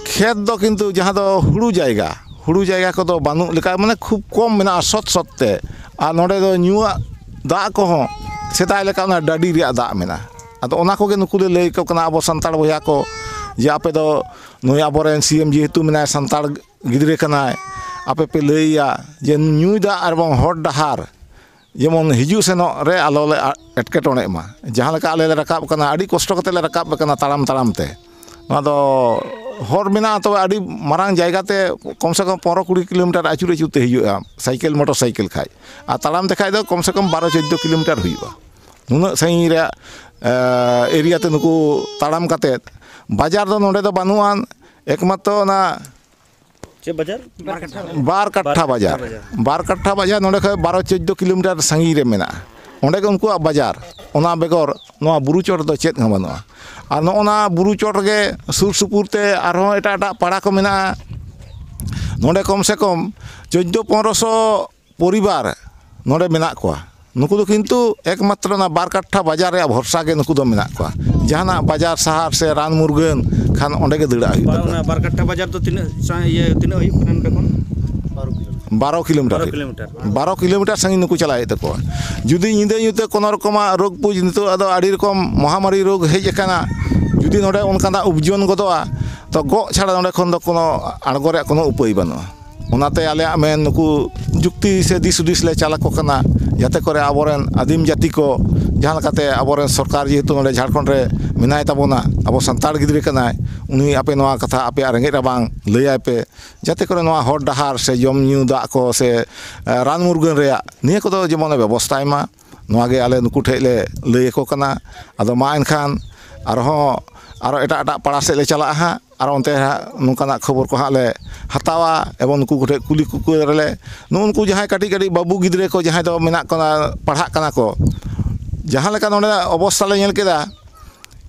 ᱠᱷᱮᱛ ᱫᱚ, ᱠᱤᱱᱛᱩ ᱡᱟᱦᱟᱸ ᱫᱚ ᱦᱩᱲᱩ ᱡᱟᱭᱜᱟ, ᱦᱩᱲᱩ ᱡᱟᱭᱜᱟ ᱠᱚᱫᱚ ᱵᱟᱹᱱᱩᱜ ᱞᱮᱠᱟ, ᱢᱟᱱᱮ ᱠᱷᱩᱵ ᱠᱚᱢ ᱢᱮᱱᱟᱜᱼᱟ ᱥᱚᱛ ᱥᱚᱛ ᱛᱮ᱾ ᱟᱨ ᱱᱚᱰᱮ ᱫᱚ ᱧᱩᱣᱟᱜ ᱫᱟᱜ ᱠᱚᱦᱚᱸ ᱥᱮᱫᱟᱭ ᱞᱮᱠᱟ ᱚᱱᱟ ᱰᱟᱹᱰᱤ ᱨᱮᱭᱟᱜ ᱫᱟᱜ ᱢᱮᱱᱟᱜᱼᱟ᱾ ᱟᱫᱚ ᱚᱱᱟ ᱠᱚᱜᱮ ᱱᱩᱠᱩ ᱞᱮ ᱞᱟᱹᱭ ᱟᱠᱚ ᱠᱟᱱᱟ, ᱟᱵᱚ ᱥᱟᱱᱛᱟᱲ ᱵᱚᱭᱦᱟ ᱠᱚ, ᱡᱮ ᱟᱯᱮ ᱫᱚ ᱱᱩᱭ ᱟᱵᱚᱨᱮᱱ ᱥᱤ ᱮᱢ ᱡᱮᱦᱮᱛᱩ ᱢᱮᱱᱟᱭ, ᱥᱟᱱᱛᱟᱲ ᱜᱤᱫᱽᱨᱟᱹ ᱠᱟᱱᱟᱭ, ᱟᱯᱮ ᱯᱮ ᱞᱟᱹᱭ ᱟᱭᱟ ᱡᱮ ᱧᱩᱭ ᱫᱟᱜ ᱟᱨ ᱵᱟᱝ ᱦᱚᱨ ᱰᱟᱦᱟᱨ ᱡᱮᱢᱚᱱ ᱦᱤᱡᱩᱜ ᱥᱮᱱᱚᱜ ᱨᱮ ᱟᱞᱚ ᱞᱮ ᱟ-, ᱮᱴᱠᱮᱴᱚᱬᱮᱜ ᱢᱟ᱾ ᱡᱟᱦᱟᱸ ᱞᱮᱠᱟ ᱟᱞᱮ ᱞᱮ ᱨᱟᱠᱟᱵ ᱠᱟᱱᱟ, ᱟᱹᱰᱤ ᱠᱚᱥᱴᱚ ᱠᱟᱛᱮ ᱞᱮ ᱨᱟᱠᱟᱵ ᱠᱟᱱᱟ ᱛᱟᱲᱟᱢ ᱛᱟᱲᱟᱢ ᱛᱮ᱾ ᱱᱚᱣᱟ ᱫᱚ ᱦᱚᱨ ᱢᱮᱱᱟᱜᱼᱟ, ᱛᱚᱵᱮ ᱟᱹᱰᱤ ᱢᱟᱨᱟᱝ ᱡᱟᱭᱜᱟ ᱛᱮ ᱠᱚᱢ ᱥᱮ ᱠᱚᱢ ᱯᱚᱱᱨᱚ ᱠᱩᱲᱤ ᱠᱤᱞᱳᱢᱤᱴᱟᱨ ᱟᱹᱪᱩᱨ ᱟᱹᱪᱩᱨ ᱛᱮ ᱦᱩᱭᱩᱜᱼᱟ, ᱥᱟᱭᱠᱮᱞ ᱢᱚᱴᱚᱨ ᱥᱟᱭᱠᱮᱞ ᱠᱷᱟᱡ᱾ ᱟᱨ ᱛᱟᱲᱟᱢ ᱛᱮ ᱠᱷᱟᱡ ᱫᱚ ᱠᱚᱢ ᱥᱮ ᱠᱚᱢ ᱵᱟᱨᱚ ᱪᱳᱫᱽᱫᱳ ᱠᱤᱞᱳᱢᱤᱴᱟᱨ ᱦᱩᱭᱩᱜᱼᱟ᱾ ᱱᱩᱱᱟᱹᱜ ᱥᱟᱺᱜᱤᱧ ᱨᱮᱭᱟᱜ, ᱮ, ᱮᱨᱤᱭᱟ ᱛᱮ ᱱᱩᱠᱩ ᱛᱟᱲᱟᱢ ᱠᱟᱛᱮ᱾ ᱵᱟᱡᱟᱨ ᱫᱚ ᱱᱚᱰᱮ ᱫᱚ ᱵᱟᱹᱱᱩᱜ ᱟᱱ, ᱮᱠᱢᱟᱛᱨᱚ ᱚᱱᱟ ᱪᱮᱫ ᱵᱟᱡᱟᱨ? ᱵᱟᱨ ᱠᱟᱴᱷᱟ ᱵᱟᱡᱟᱨ᱾ ᱵᱟᱨ ᱠᱟᱴᱷᱟ ᱵᱟᱡᱟᱨ ᱱᱚᱰᱮ ᱠᱷᱚᱱ ᱵᱟᱨᱚ ᱪᱳᱫᱽᱫᱳ ᱠᱤᱞᱳᱢᱤᱴᱟᱨ ᱥᱟᱺᱜᱤᱧ ᱨᱮ ᱢᱮᱱᱟᱜᱼᱟ᱾ ᱚᱸᱰᱮ ᱜᱮ ᱩᱱᱠᱩᱣᱟᱜ ᱵᱟᱡᱟᱨ᱾ ᱚᱱᱟ ᱵᱮᱜᱚᱨ ᱱᱚᱣᱟ ᱵᱩᱨᱩ ᱪᱚᱴ ᱨᱮᱫᱚ ᱪᱮᱫ ᱦᱚᱸ ᱵᱟᱹᱱᱩᱜᱼᱟ᱾ ᱟᱨ ᱱᱚᱜᱼᱚ ᱱᱟ ᱵᱩᱨᱩ ᱪᱚᱴ ᱨᱮᱜᱮ ᱥᱩᱨ ᱥᱩᱯᱩᱨ ᱛᱮ ᱟᱨᱦᱚᱸ ᱮᱴᱟᱜ ᱮᱴᱟᱜ ᱯᱟᱲᱟ ᱠᱚ ᱢᱮᱱᱟᱜᱼᱟ᱾ ᱱᱚᱰᱮ ᱠᱚᱢ ᱥᱮ ᱠᱚᱢ ᱪᱳᱫᱽᱫᱳ ᱯᱚᱱᱨᱚᱥᱚ ᱯᱚᱨᱤᱵᱟᱨ ᱱᱚᱰᱮ ᱢᱮᱱᱟᱜ ᱠᱚᱣᱟ᱾ ᱱᱩᱠᱩ ᱫᱚ ᱠᱤᱱᱛᱩ ᱮᱠᱢᱟᱛᱨᱚ ᱚᱱᱟ ᱵᱟᱨ ᱠᱟᱴᱷᱟ ᱵᱟᱡᱟᱨ ᱨᱮᱭᱟᱜ ᱵᱷᱚᱨᱥᱟ ᱜᱮ ᱱᱩᱠᱩ ᱫᱚ ᱢᱮᱱᱟᱜ ᱠᱚᱣᱟ᱾ ᱡᱟᱦᱟᱱᱟᱜ ᱵᱟᱡᱟᱨ ᱥᱟᱦᱟᱨ ᱥᱮ ᱨᱟᱱ ᱢᱩᱨᱜᱟᱹᱱ ᱠᱷᱟᱱ ᱚᱸᱰᱮ ᱜᱮ ᱫᱟᱹᱲᱟᱜ ᱦᱩᱭᱩᱜ ᱵᱟᱨ-, ᱛᱟᱠᱚᱣᱟ᱾ ᱚᱱᱟ ᱵᱟᱨ ᱠᱟᱴᱷᱟ ᱵᱟᱡᱟᱨ ᱫᱚ ᱛᱤᱱᱟᱹᱜ ᱥᱟ-, ᱤᱭᱟᱹ, ᱛᱤᱱᱟᱹᱜ ᱦᱩᱭᱩᱜ ᱠᱟᱱᱟ ᱱᱚᱰᱮ ᱠᱷᱚᱱ? ᱵᱟᱨᱚ ᱠᱤᱞᱳᱢᱤᱴᱟᱨ ᱵᱟᱨᱚ ᱦᱩᱭᱩᱜ᱾ ᱠᱤᱞᱳᱢᱤᱴᱟᱨ᱾ ᱵᱟᱨᱚ ᱠᱤᱞᱳᱢᱤᱴᱟᱨ ᱥᱟᱺᱜᱤᱧ ᱱᱩᱠᱩ ᱪᱟᱞᱟᱣ ᱦᱩᱭᱩᱜ ᱛᱟᱠᱚᱣᱟ᱾ ᱡᱩᱫᱤ ᱧᱤᱫᱟᱹ ᱧᱩᱛᱟᱹ ᱠᱳᱱᱳ ᱨᱚᱠᱚᱢᱟᱜ ᱨᱳᱜᱽ ᱯᱩᱡᱽ, ᱱᱤᱛᱚᱜ ᱟᱫᱚ ᱟᱹᱰᱤ ᱨᱚᱠᱚᱢ ᱢᱚᱦᱟᱢᱟᱨᱤ ᱨᱳᱜᱽ ᱦᱮᱡ ᱟᱠᱟᱱᱟ, ᱡᱩᱫᱤ ᱱᱚᱰᱮ ᱚᱱᱠᱟᱱᱟᱜ ᱩᱯᱡᱚᱱ ᱜᱚᱫᱚᱜᱼᱟ, ᱛᱚ ᱜᱚᱜ ᱪᱷᱟᱲᱟ ᱱᱚᱰᱮ ᱠᱷᱚᱱ ᱫᱚ ᱠᱳᱱᱳ ᱟᱬᱜᱚ ᱨᱮᱭᱟᱜ ᱠᱳᱱᱳ ᱩᱯᱟᱹᱭ ᱵᱟᱹᱱᱩᱜᱼᱟ᱾ ᱚᱱᱟᱛᱮ ᱟᱞᱮᱭᱟᱜ ᱢᱮᱱ, ᱱᱩᱠᱩ ᱡᱩᱠᱛᱤ ᱥᱮ ᱫᱤᱥ ᱦᱩᱫᱤᱥ ᱞᱮ ᱪᱟᱞ ᱟᱠᱚ ᱠᱟᱱᱟ, ᱡᱟᱛᱮ ᱠᱚᱨᱮ ᱟᱵᱚᱨᱮᱱ ᱟᱹᱫᱤᱢ ᱡᱟᱹᱛᱤ ᱠᱚ, ᱡᱟᱦᱟᱸ ᱞᱮᱠᱟᱛᱮ ᱟᱵᱚᱨᱮᱱ ᱥᱚᱨᱠᱟᱨ ᱡᱮᱦᱮᱛᱩ ᱱᱚᱰᱮ ᱡᱷᱟᱲᱠᱷᱚᱸᱰ ᱨᱮ ᱢᱮᱱᱟᱭ ᱛᱟᱵᱚᱱᱟ, ᱟᱵᱚ ᱥᱟᱱᱛᱟᱲ ᱜᱤᱫᱽᱨᱟᱹ ᱠᱟᱱᱟᱭ, ᱩᱱᱤ ᱟᱯᱮ ᱱᱚᱣᱟ ᱠᱟᱛᱷᱟ ᱟᱯᱮᱭᱟᱜ ᱨᱮᱸᱜᱮᱡ ᱨᱟᱵᱟᱝ ᱞᱟᱹᱭᱟᱭ ᱯᱮ, ᱡᱟᱛᱮ ᱠᱚᱨᱮ ᱱᱚᱣᱟ ᱦᱚᱨ ᱰᱟᱦᱟᱨ ᱥᱮ ᱡᱚᱢ ᱧᱩ ᱫᱟᱜ ᱠᱚ ᱥᱮ, ᱮ, ᱨᱟᱱ ᱢᱩᱨᱜᱟᱹᱱ ᱨᱮᱭᱟᱜ ᱱᱤᱭᱟᱹ ᱠᱚᱫᱚ ᱡᱮᱢᱚᱱᱮ ᱵᱮᱵᱚᱥᱛᱷᱟᱭ ᱢᱟ, ᱱᱚᱣᱟ ᱜᱮ ᱟᱞᱮ ᱱᱩᱠᱩ ᱴᱷᱮᱡ ᱞᱮ ᱞᱟᱹᱭ ᱟᱠᱚ ᱠᱟᱱᱟ᱾ ᱟᱫᱚ ᱢᱟ ᱮᱱᱠᱷᱟᱱ ᱟᱨᱦᱚᱸ ᱟᱨᱚ ᱮᱴᱟᱜ ᱮᱴᱟᱜ ᱯᱟᱲᱟ ᱥᱮᱫ ᱞᱮ ᱪᱟᱞᱟᱜᱼᱟ ᱦᱟᱸᱜ, ᱟᱨ ᱚᱱᱛᱮ ᱦᱟᱸᱜ ᱱᱚᱝᱠᱟᱱᱟᱜ ᱠᱷᱚᱵᱚᱨ ᱠᱚ ᱦᱟᱸᱜ ᱞᱮ ᱦᱟᱛᱟᱣᱟ ᱮᱵᱚᱝ ᱱᱩᱠᱩ ᱠᱚᱴᱷᱮᱡ ᱠᱩᱞᱤ ᱠᱩᱠᱞᱤ ᱨᱮᱞᱮ, ᱱᱩᱜᱼᱩ ᱱᱩᱠᱩ ᱡᱟᱦᱟᱸᱭ ᱠᱟᱹᱴᱤᱡ ᱠᱟᱹᱴᱤᱡ ᱵᱟᱹᱵᱩ ᱜᱤᱫᱽᱨᱟᱹ ᱠᱚ ᱡᱟᱦᱟᱸᱭ ᱫᱚ ᱢᱮᱱᱟᱜ ᱠᱚᱣᱟ, ᱯᱟᱲᱦᱟᱜ ᱠᱟᱱᱟ ᱠᱚ, ᱡᱟᱦᱟᱸ ᱞᱮᱠᱟ ᱱᱚᱰᱮ ᱚᱵᱚᱥᱛᱷᱟ ᱞᱮ ᱧᱮᱞ ᱠᱮᱫᱟ,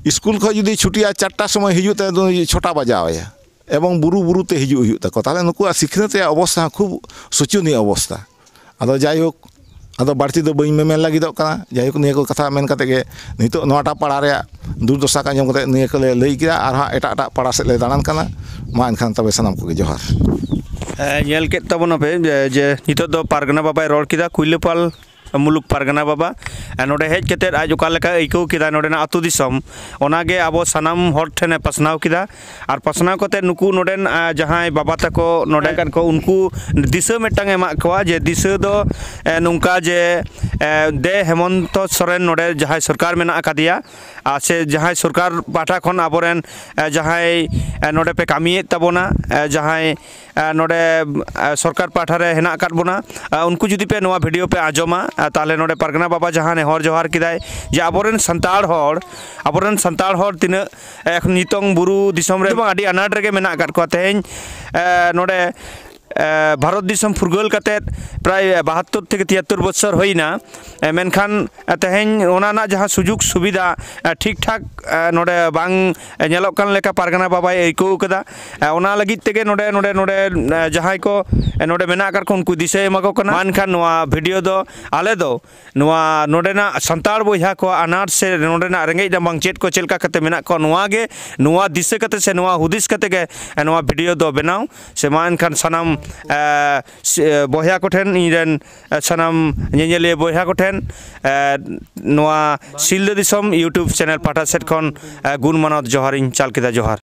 ᱥᱠᱩᱞ ᱠᱷᱚᱡ ᱡᱩᱫᱤ ᱪᱷᱩᱴᱤᱜᱼᱟ, ᱪᱟᱨᱴᱟ ᱥᱚᱢᱚᱭ ᱦᱤᱡᱩᱜ ᱛᱮ ᱫᱚ ᱪᱷᱚᱴᱟ ᱵᱟᱡᱟᱣ ᱟᱭᱟ᱾ ᱮᱵᱚᱝ ᱵᱩᱨᱩ ᱵᱩᱨᱩ ᱛᱮ ᱦᱤᱡᱩᱜ ᱦᱩᱭᱩᱜ ᱛᱟᱠᱚᱣᱟ, ᱛᱟᱦᱚᱞᱮ ᱱᱩᱠᱩᱣᱟᱜ ᱥᱤᱠᱷᱱᱟᱹᱛ ᱨᱮᱭᱟᱜ ᱚᱵᱚᱥᱛᱷᱟ ᱦᱚᱸ ᱠᱷᱩᱵ ᱥᱳᱪᱚᱱᱤᱭᱚ ᱚᱵᱚᱥᱛᱷᱟ᱾ ᱟᱫᱚ ᱡᱟᱭᱦᱳᱠ, ᱟᱫᱚ ᱵᱟᱹᱲᱛᱤ ᱫᱚ ᱵᱟᱹᱧ ᱢᱮᱢᱮᱱ ᱞᱟᱹᱜᱤᱫᱚᱜ ᱠᱟᱱᱟ᱾ ᱡᱟᱭᱦᱳᱠ, ᱱᱤᱭᱟᱹ ᱠᱚ ᱠᱟᱛᱷᱟ ᱢᱮᱱ ᱠᱟᱛᱮ ᱜᱮ ᱱᱤᱛᱚᱜ ᱱᱚᱣᱟᱴᱟᱜ ᱯᱟᱲᱟ ᱨᱮᱭᱟᱜ ᱫᱩᱨᱫᱚᱥᱟ ᱠᱚ ᱟᱸᱡᱚᱢ ᱠᱟᱛᱮ ᱱᱤᱭᱟᱹ ᱠᱚᱞᱮ ᱞᱟᱹᱭ ᱠᱮᱫᱟ᱾ ᱟᱨ ᱦᱟᱸᱜ ᱮᱴᱟᱜ ᱮᱴᱟᱜ ᱯᱟᱲᱟ ᱥᱮᱫ ᱞᱮ ᱫᱟᱬᱟᱱ ᱠᱟᱱᱟ᱾ ᱢᱟ ᱮᱱᱠᱷᱟᱱ ᱛᱚᱵᱮ ᱥᱟᱱᱟᱢ ᱠᱚᱜᱮ ᱡᱚᱦᱟᱨ᱾ ᱦᱮᱸ, ᱧᱮᱞ ᱠᱮᱫ ᱛᱟᱵᱚᱱᱟᱯᱮ ᱡᱮ, ᱡᱮ ᱱᱤᱛᱚᱜ ᱫᱚ ᱯᱟᱨᱜᱟᱱᱟ ᱵᱟᱵᱟᱭ ᱨᱚᱲ ᱠᱮᱫᱟ, ᱠᱩᱭᱞᱟᱹᱯᱟᱞ ᱢᱩᱞᱩᱠ ᱯᱟᱨᱜᱟᱱᱟ ᱵᱟᱵᱟ᱾ ᱱᱚᱰᱮ ᱦᱮᱡ ᱠᱟᱛᱮᱫ ᱟᱡ ᱚᱠᱟ ᱞᱮᱠᱟᱭ ᱟᱹᱭᱠᱟᱹᱣ ᱠᱮᱫᱟ ᱱᱚᱰᱮᱱᱟᱜ ᱟᱹᱛᱩ ᱫᱤᱥᱚᱢ, ᱚᱱᱟᱜᱮ ᱟᱵᱚ ᱥᱟᱱᱟᱢ ᱦᱚᱲ ᱴᱷᱮᱱᱮ ᱯᱟᱥᱱᱟᱣ ᱠᱮᱫᱟ᱾ ᱟᱨ ᱯᱟᱥᱱᱟᱣ ᱠᱟᱛᱮᱫ ᱱᱩᱠᱩ ᱱᱚᱰᱮᱱ, ᱟ, ᱡᱟᱦᱟᱸᱭ ᱵᱟᱵᱟ ᱛᱟᱠᱚ ᱱᱚᱰᱮ ᱠᱟᱱ ᱠᱚ, ᱩᱱᱠᱩ ᱫᱤᱥᱟᱹ ᱢᱤᱫᱴᱟᱝ ᱮᱢᱟᱜ ᱠᱚᱣᱟ ᱡᱮ ᱫᱤᱥᱟᱹ ᱫᱚ, ᱮ, ᱱᱚᱝᱠᱟ ᱡᱮ, ᱮ, ᱫᱮ ᱦᱮᱢᱚᱱᱛᱚ ᱥᱚᱨᱮᱱ ᱱᱚᱰᱮ ᱡᱟᱦᱟᱸᱭ ᱥᱚᱨᱠᱟᱨ ᱢᱮᱱᱟᱜ ᱟᱠᱟᱫᱮᱭᱟ, ᱟᱨ ᱥᱮ ᱡᱟᱦᱟᱸᱭ ᱥᱚᱨᱠᱟᱨ ᱯᱟᱦᱴᱟ ᱠᱷᱚᱱ ᱟᱵᱚᱨᱮᱱ, ᱮ, ᱡᱟᱦᱟᱸᱭ, ᱮ, ᱱᱚᱰᱮ ᱯᱮ ᱠᱟᱹᱢᱤᱭᱮᱫ ᱛᱟᱵᱚᱱᱟ, ᱮ, ᱡᱟᱦᱟᱸᱭ ᱮ, ᱱᱚᱰᱮ, ᱮ, ᱥᱚᱨᱠᱟᱨ ᱯᱟᱦᱴᱟ ᱨᱮ ᱦᱮᱱᱟᱜ ᱟᱠᱟᱫ ᱵᱚᱱᱟ, ᱮ, ᱩᱱᱠᱩ ᱡᱩᱫᱤ ᱯᱮ ᱱᱚᱣᱟ ᱵᱷᱤᱰᱤᱭᱳ ᱯᱮ ᱟᱸᱡᱚᱢᱟ, ᱮ, ᱛᱟᱦᱚᱞᱮ ᱱᱚᱰᱮ ᱯᱟᱨᱜᱟᱱᱟ ᱵᱟᱵᱟ ᱡᱟᱦᱟᱸ ᱱᱮᱦᱚᱨ ᱡᱚᱦᱟᱨ ᱠᱮᱫᱟᱭ ᱡᱮ ᱟᱵᱚᱨᱮᱱ ᱥᱟᱱᱛᱟᱲ ᱦᱚᱲ, ᱟᱵᱚᱨᱮᱱ ᱥᱟᱱᱛᱟᱲ ᱦᱚᱲ ᱛᱤᱱᱟᱹᱜ, ᱮ, ᱱᱤᱛᱚᱝ ᱵᱩᱨᱩ ᱫᱤᱥᱚᱢ ᱨᱮ ᱵᱟᱝ ᱟᱹᱰᱤ ᱟᱱᱟᱴ ᱨᱮᱜᱮ ᱢᱮᱱᱟᱜ ᱟᱠᱟᱫ ᱠᱚᱣᱟ᱾ ᱛᱮᱦᱮᱧ, ᱮ, ᱱᱚᱰᱮ ᱮ, ᱵᱷᱟᱨᱚᱛ ᱫᱤᱥᱚᱢ ᱯᱷᱩᱨᱜᱟᱹᱞ ᱠᱟᱛᱮᱫ ᱯᱨᱟᱭ ᱵᱟᱦᱟᱛᱛᱳᱨ ᱛᱷᱮᱠᱮ ᱛᱤᱭᱟᱛᱛᱳᱨ ᱵᱚᱪᱷᱚᱨ ᱦᱩᱭᱱᱟ᱾ ᱮ, ᱢᱮᱱᱠᱷᱟᱱ, ᱮ, ᱛᱮᱦᱮᱧ ᱚᱱᱟ ᱨᱮᱱᱟᱜ ᱡᱟᱦᱟᱸ ᱥᱩᱡᱳᱜᱽ ᱥᱩᱵᱤᱫᱷᱟ, ᱮ, ᱴᱷᱤᱠ ᱴᱷᱟᱠ, ᱮ, ᱱᱚᱰᱮ ᱵᱟᱝ, ᱮ, ᱧᱮᱞᱚᱜ ᱠᱟᱱ ᱞᱮᱠᱟ ᱯᱟᱨᱜᱟᱱᱟ ᱵᱟᱵᱟᱭ ᱟᱹᱭᱠᱟᱹᱣ ᱠᱟᱫᱟ᱾ ᱮ, ᱚᱱᱟ ᱞᱟᱹᱜᱤᱫ ᱛᱮᱜᱮ ᱱᱚᱰᱮ, ᱱᱚᱰᱮ, ᱱᱚᱰᱮ, ᱮ, ᱡᱟᱦᱟᱸᱭ ᱠᱚ, ᱮ, ᱱᱚᱰᱮ ᱢᱮᱱᱟᱜ ᱟᱠᱟᱫ ᱠᱚ, ᱩᱱᱠᱩ ᱫᱤᱥᱟᱹ ᱮᱢᱟ ᱠᱚ ᱠᱟᱱᱟ᱾ ᱢᱟ ᱮᱱᱠᱷᱟᱱ ᱱᱚᱣᱟ ᱵᱷᱤᱰᱤᱭᱳ ᱫᱚ ᱟᱞᱮ ᱫᱚ ᱱᱚᱣᱟ ᱱᱚᱰᱮᱱᱟᱜ ᱥᱟᱱᱛᱟᱲ ᱵᱚᱭᱦᱟ ᱠᱚᱣᱟᱜ ᱟᱱᱟᱴ ᱥᱮ ᱱᱚᱰᱮᱱᱟᱜ ᱨᱮᱸᱜᱮᱡ ᱨᱟᱵᱟᱝ ᱪᱮᱫ ᱠᱚ ᱪᱮᱫ ᱞᱮᱠᱟ ᱠᱟᱛᱮ ᱢᱮᱱᱟᱜ ᱠᱚᱣᱟ, ᱱᱚᱣᱟ ᱜᱮ, ᱱᱚᱣᱟ ᱫᱤᱥᱟᱹ ᱠᱟᱛᱮ ᱥᱮ ᱱᱚᱣᱟ ᱦᱩᱫᱤᱥ ᱠᱟᱛᱮ ᱜᱮ, ᱮ, ᱱᱚᱣᱟ ᱵᱷᱤᱰᱤᱭᱳ ᱫᱚ ᱵᱮᱱᱟᱣ᱾ ᱥᱮ ᱢᱟ ᱮᱱᱠᱷᱟᱱ ᱥᱟᱱᱟᱢ, ᱮ, ᱥ-, ᱮ, ᱵᱚᱭᱦᱟ ᱠᱚᱴᱷᱮᱱ, ᱤᱧ ᱨᱮᱱ, ᱮ, ᱥᱟᱱᱟᱢ ᱧᱮᱧᱮᱞᱤᱭᱟᱹ ᱵᱚᱭᱦᱟ ᱠᱚᱴᱷᱮᱱ, ᱮ, ᱱᱚᱣᱟ ᱥᱤᱞᱫᱟᱹ ᱫᱤᱥᱚᱢ YouTube ᱪᱮᱱᱮᱞ ᱯᱟᱦᱴᱟ ᱥᱮᱫ ᱠᱷᱚᱱ, ᱮ, ᱜᱩᱱ ᱢᱟᱱᱟᱣ ᱡᱚᱦᱟᱨᱤᱧ ᱪᱟᱞ ᱠᱮᱫᱟ᱾ ᱡᱚᱦᱟᱨ᱾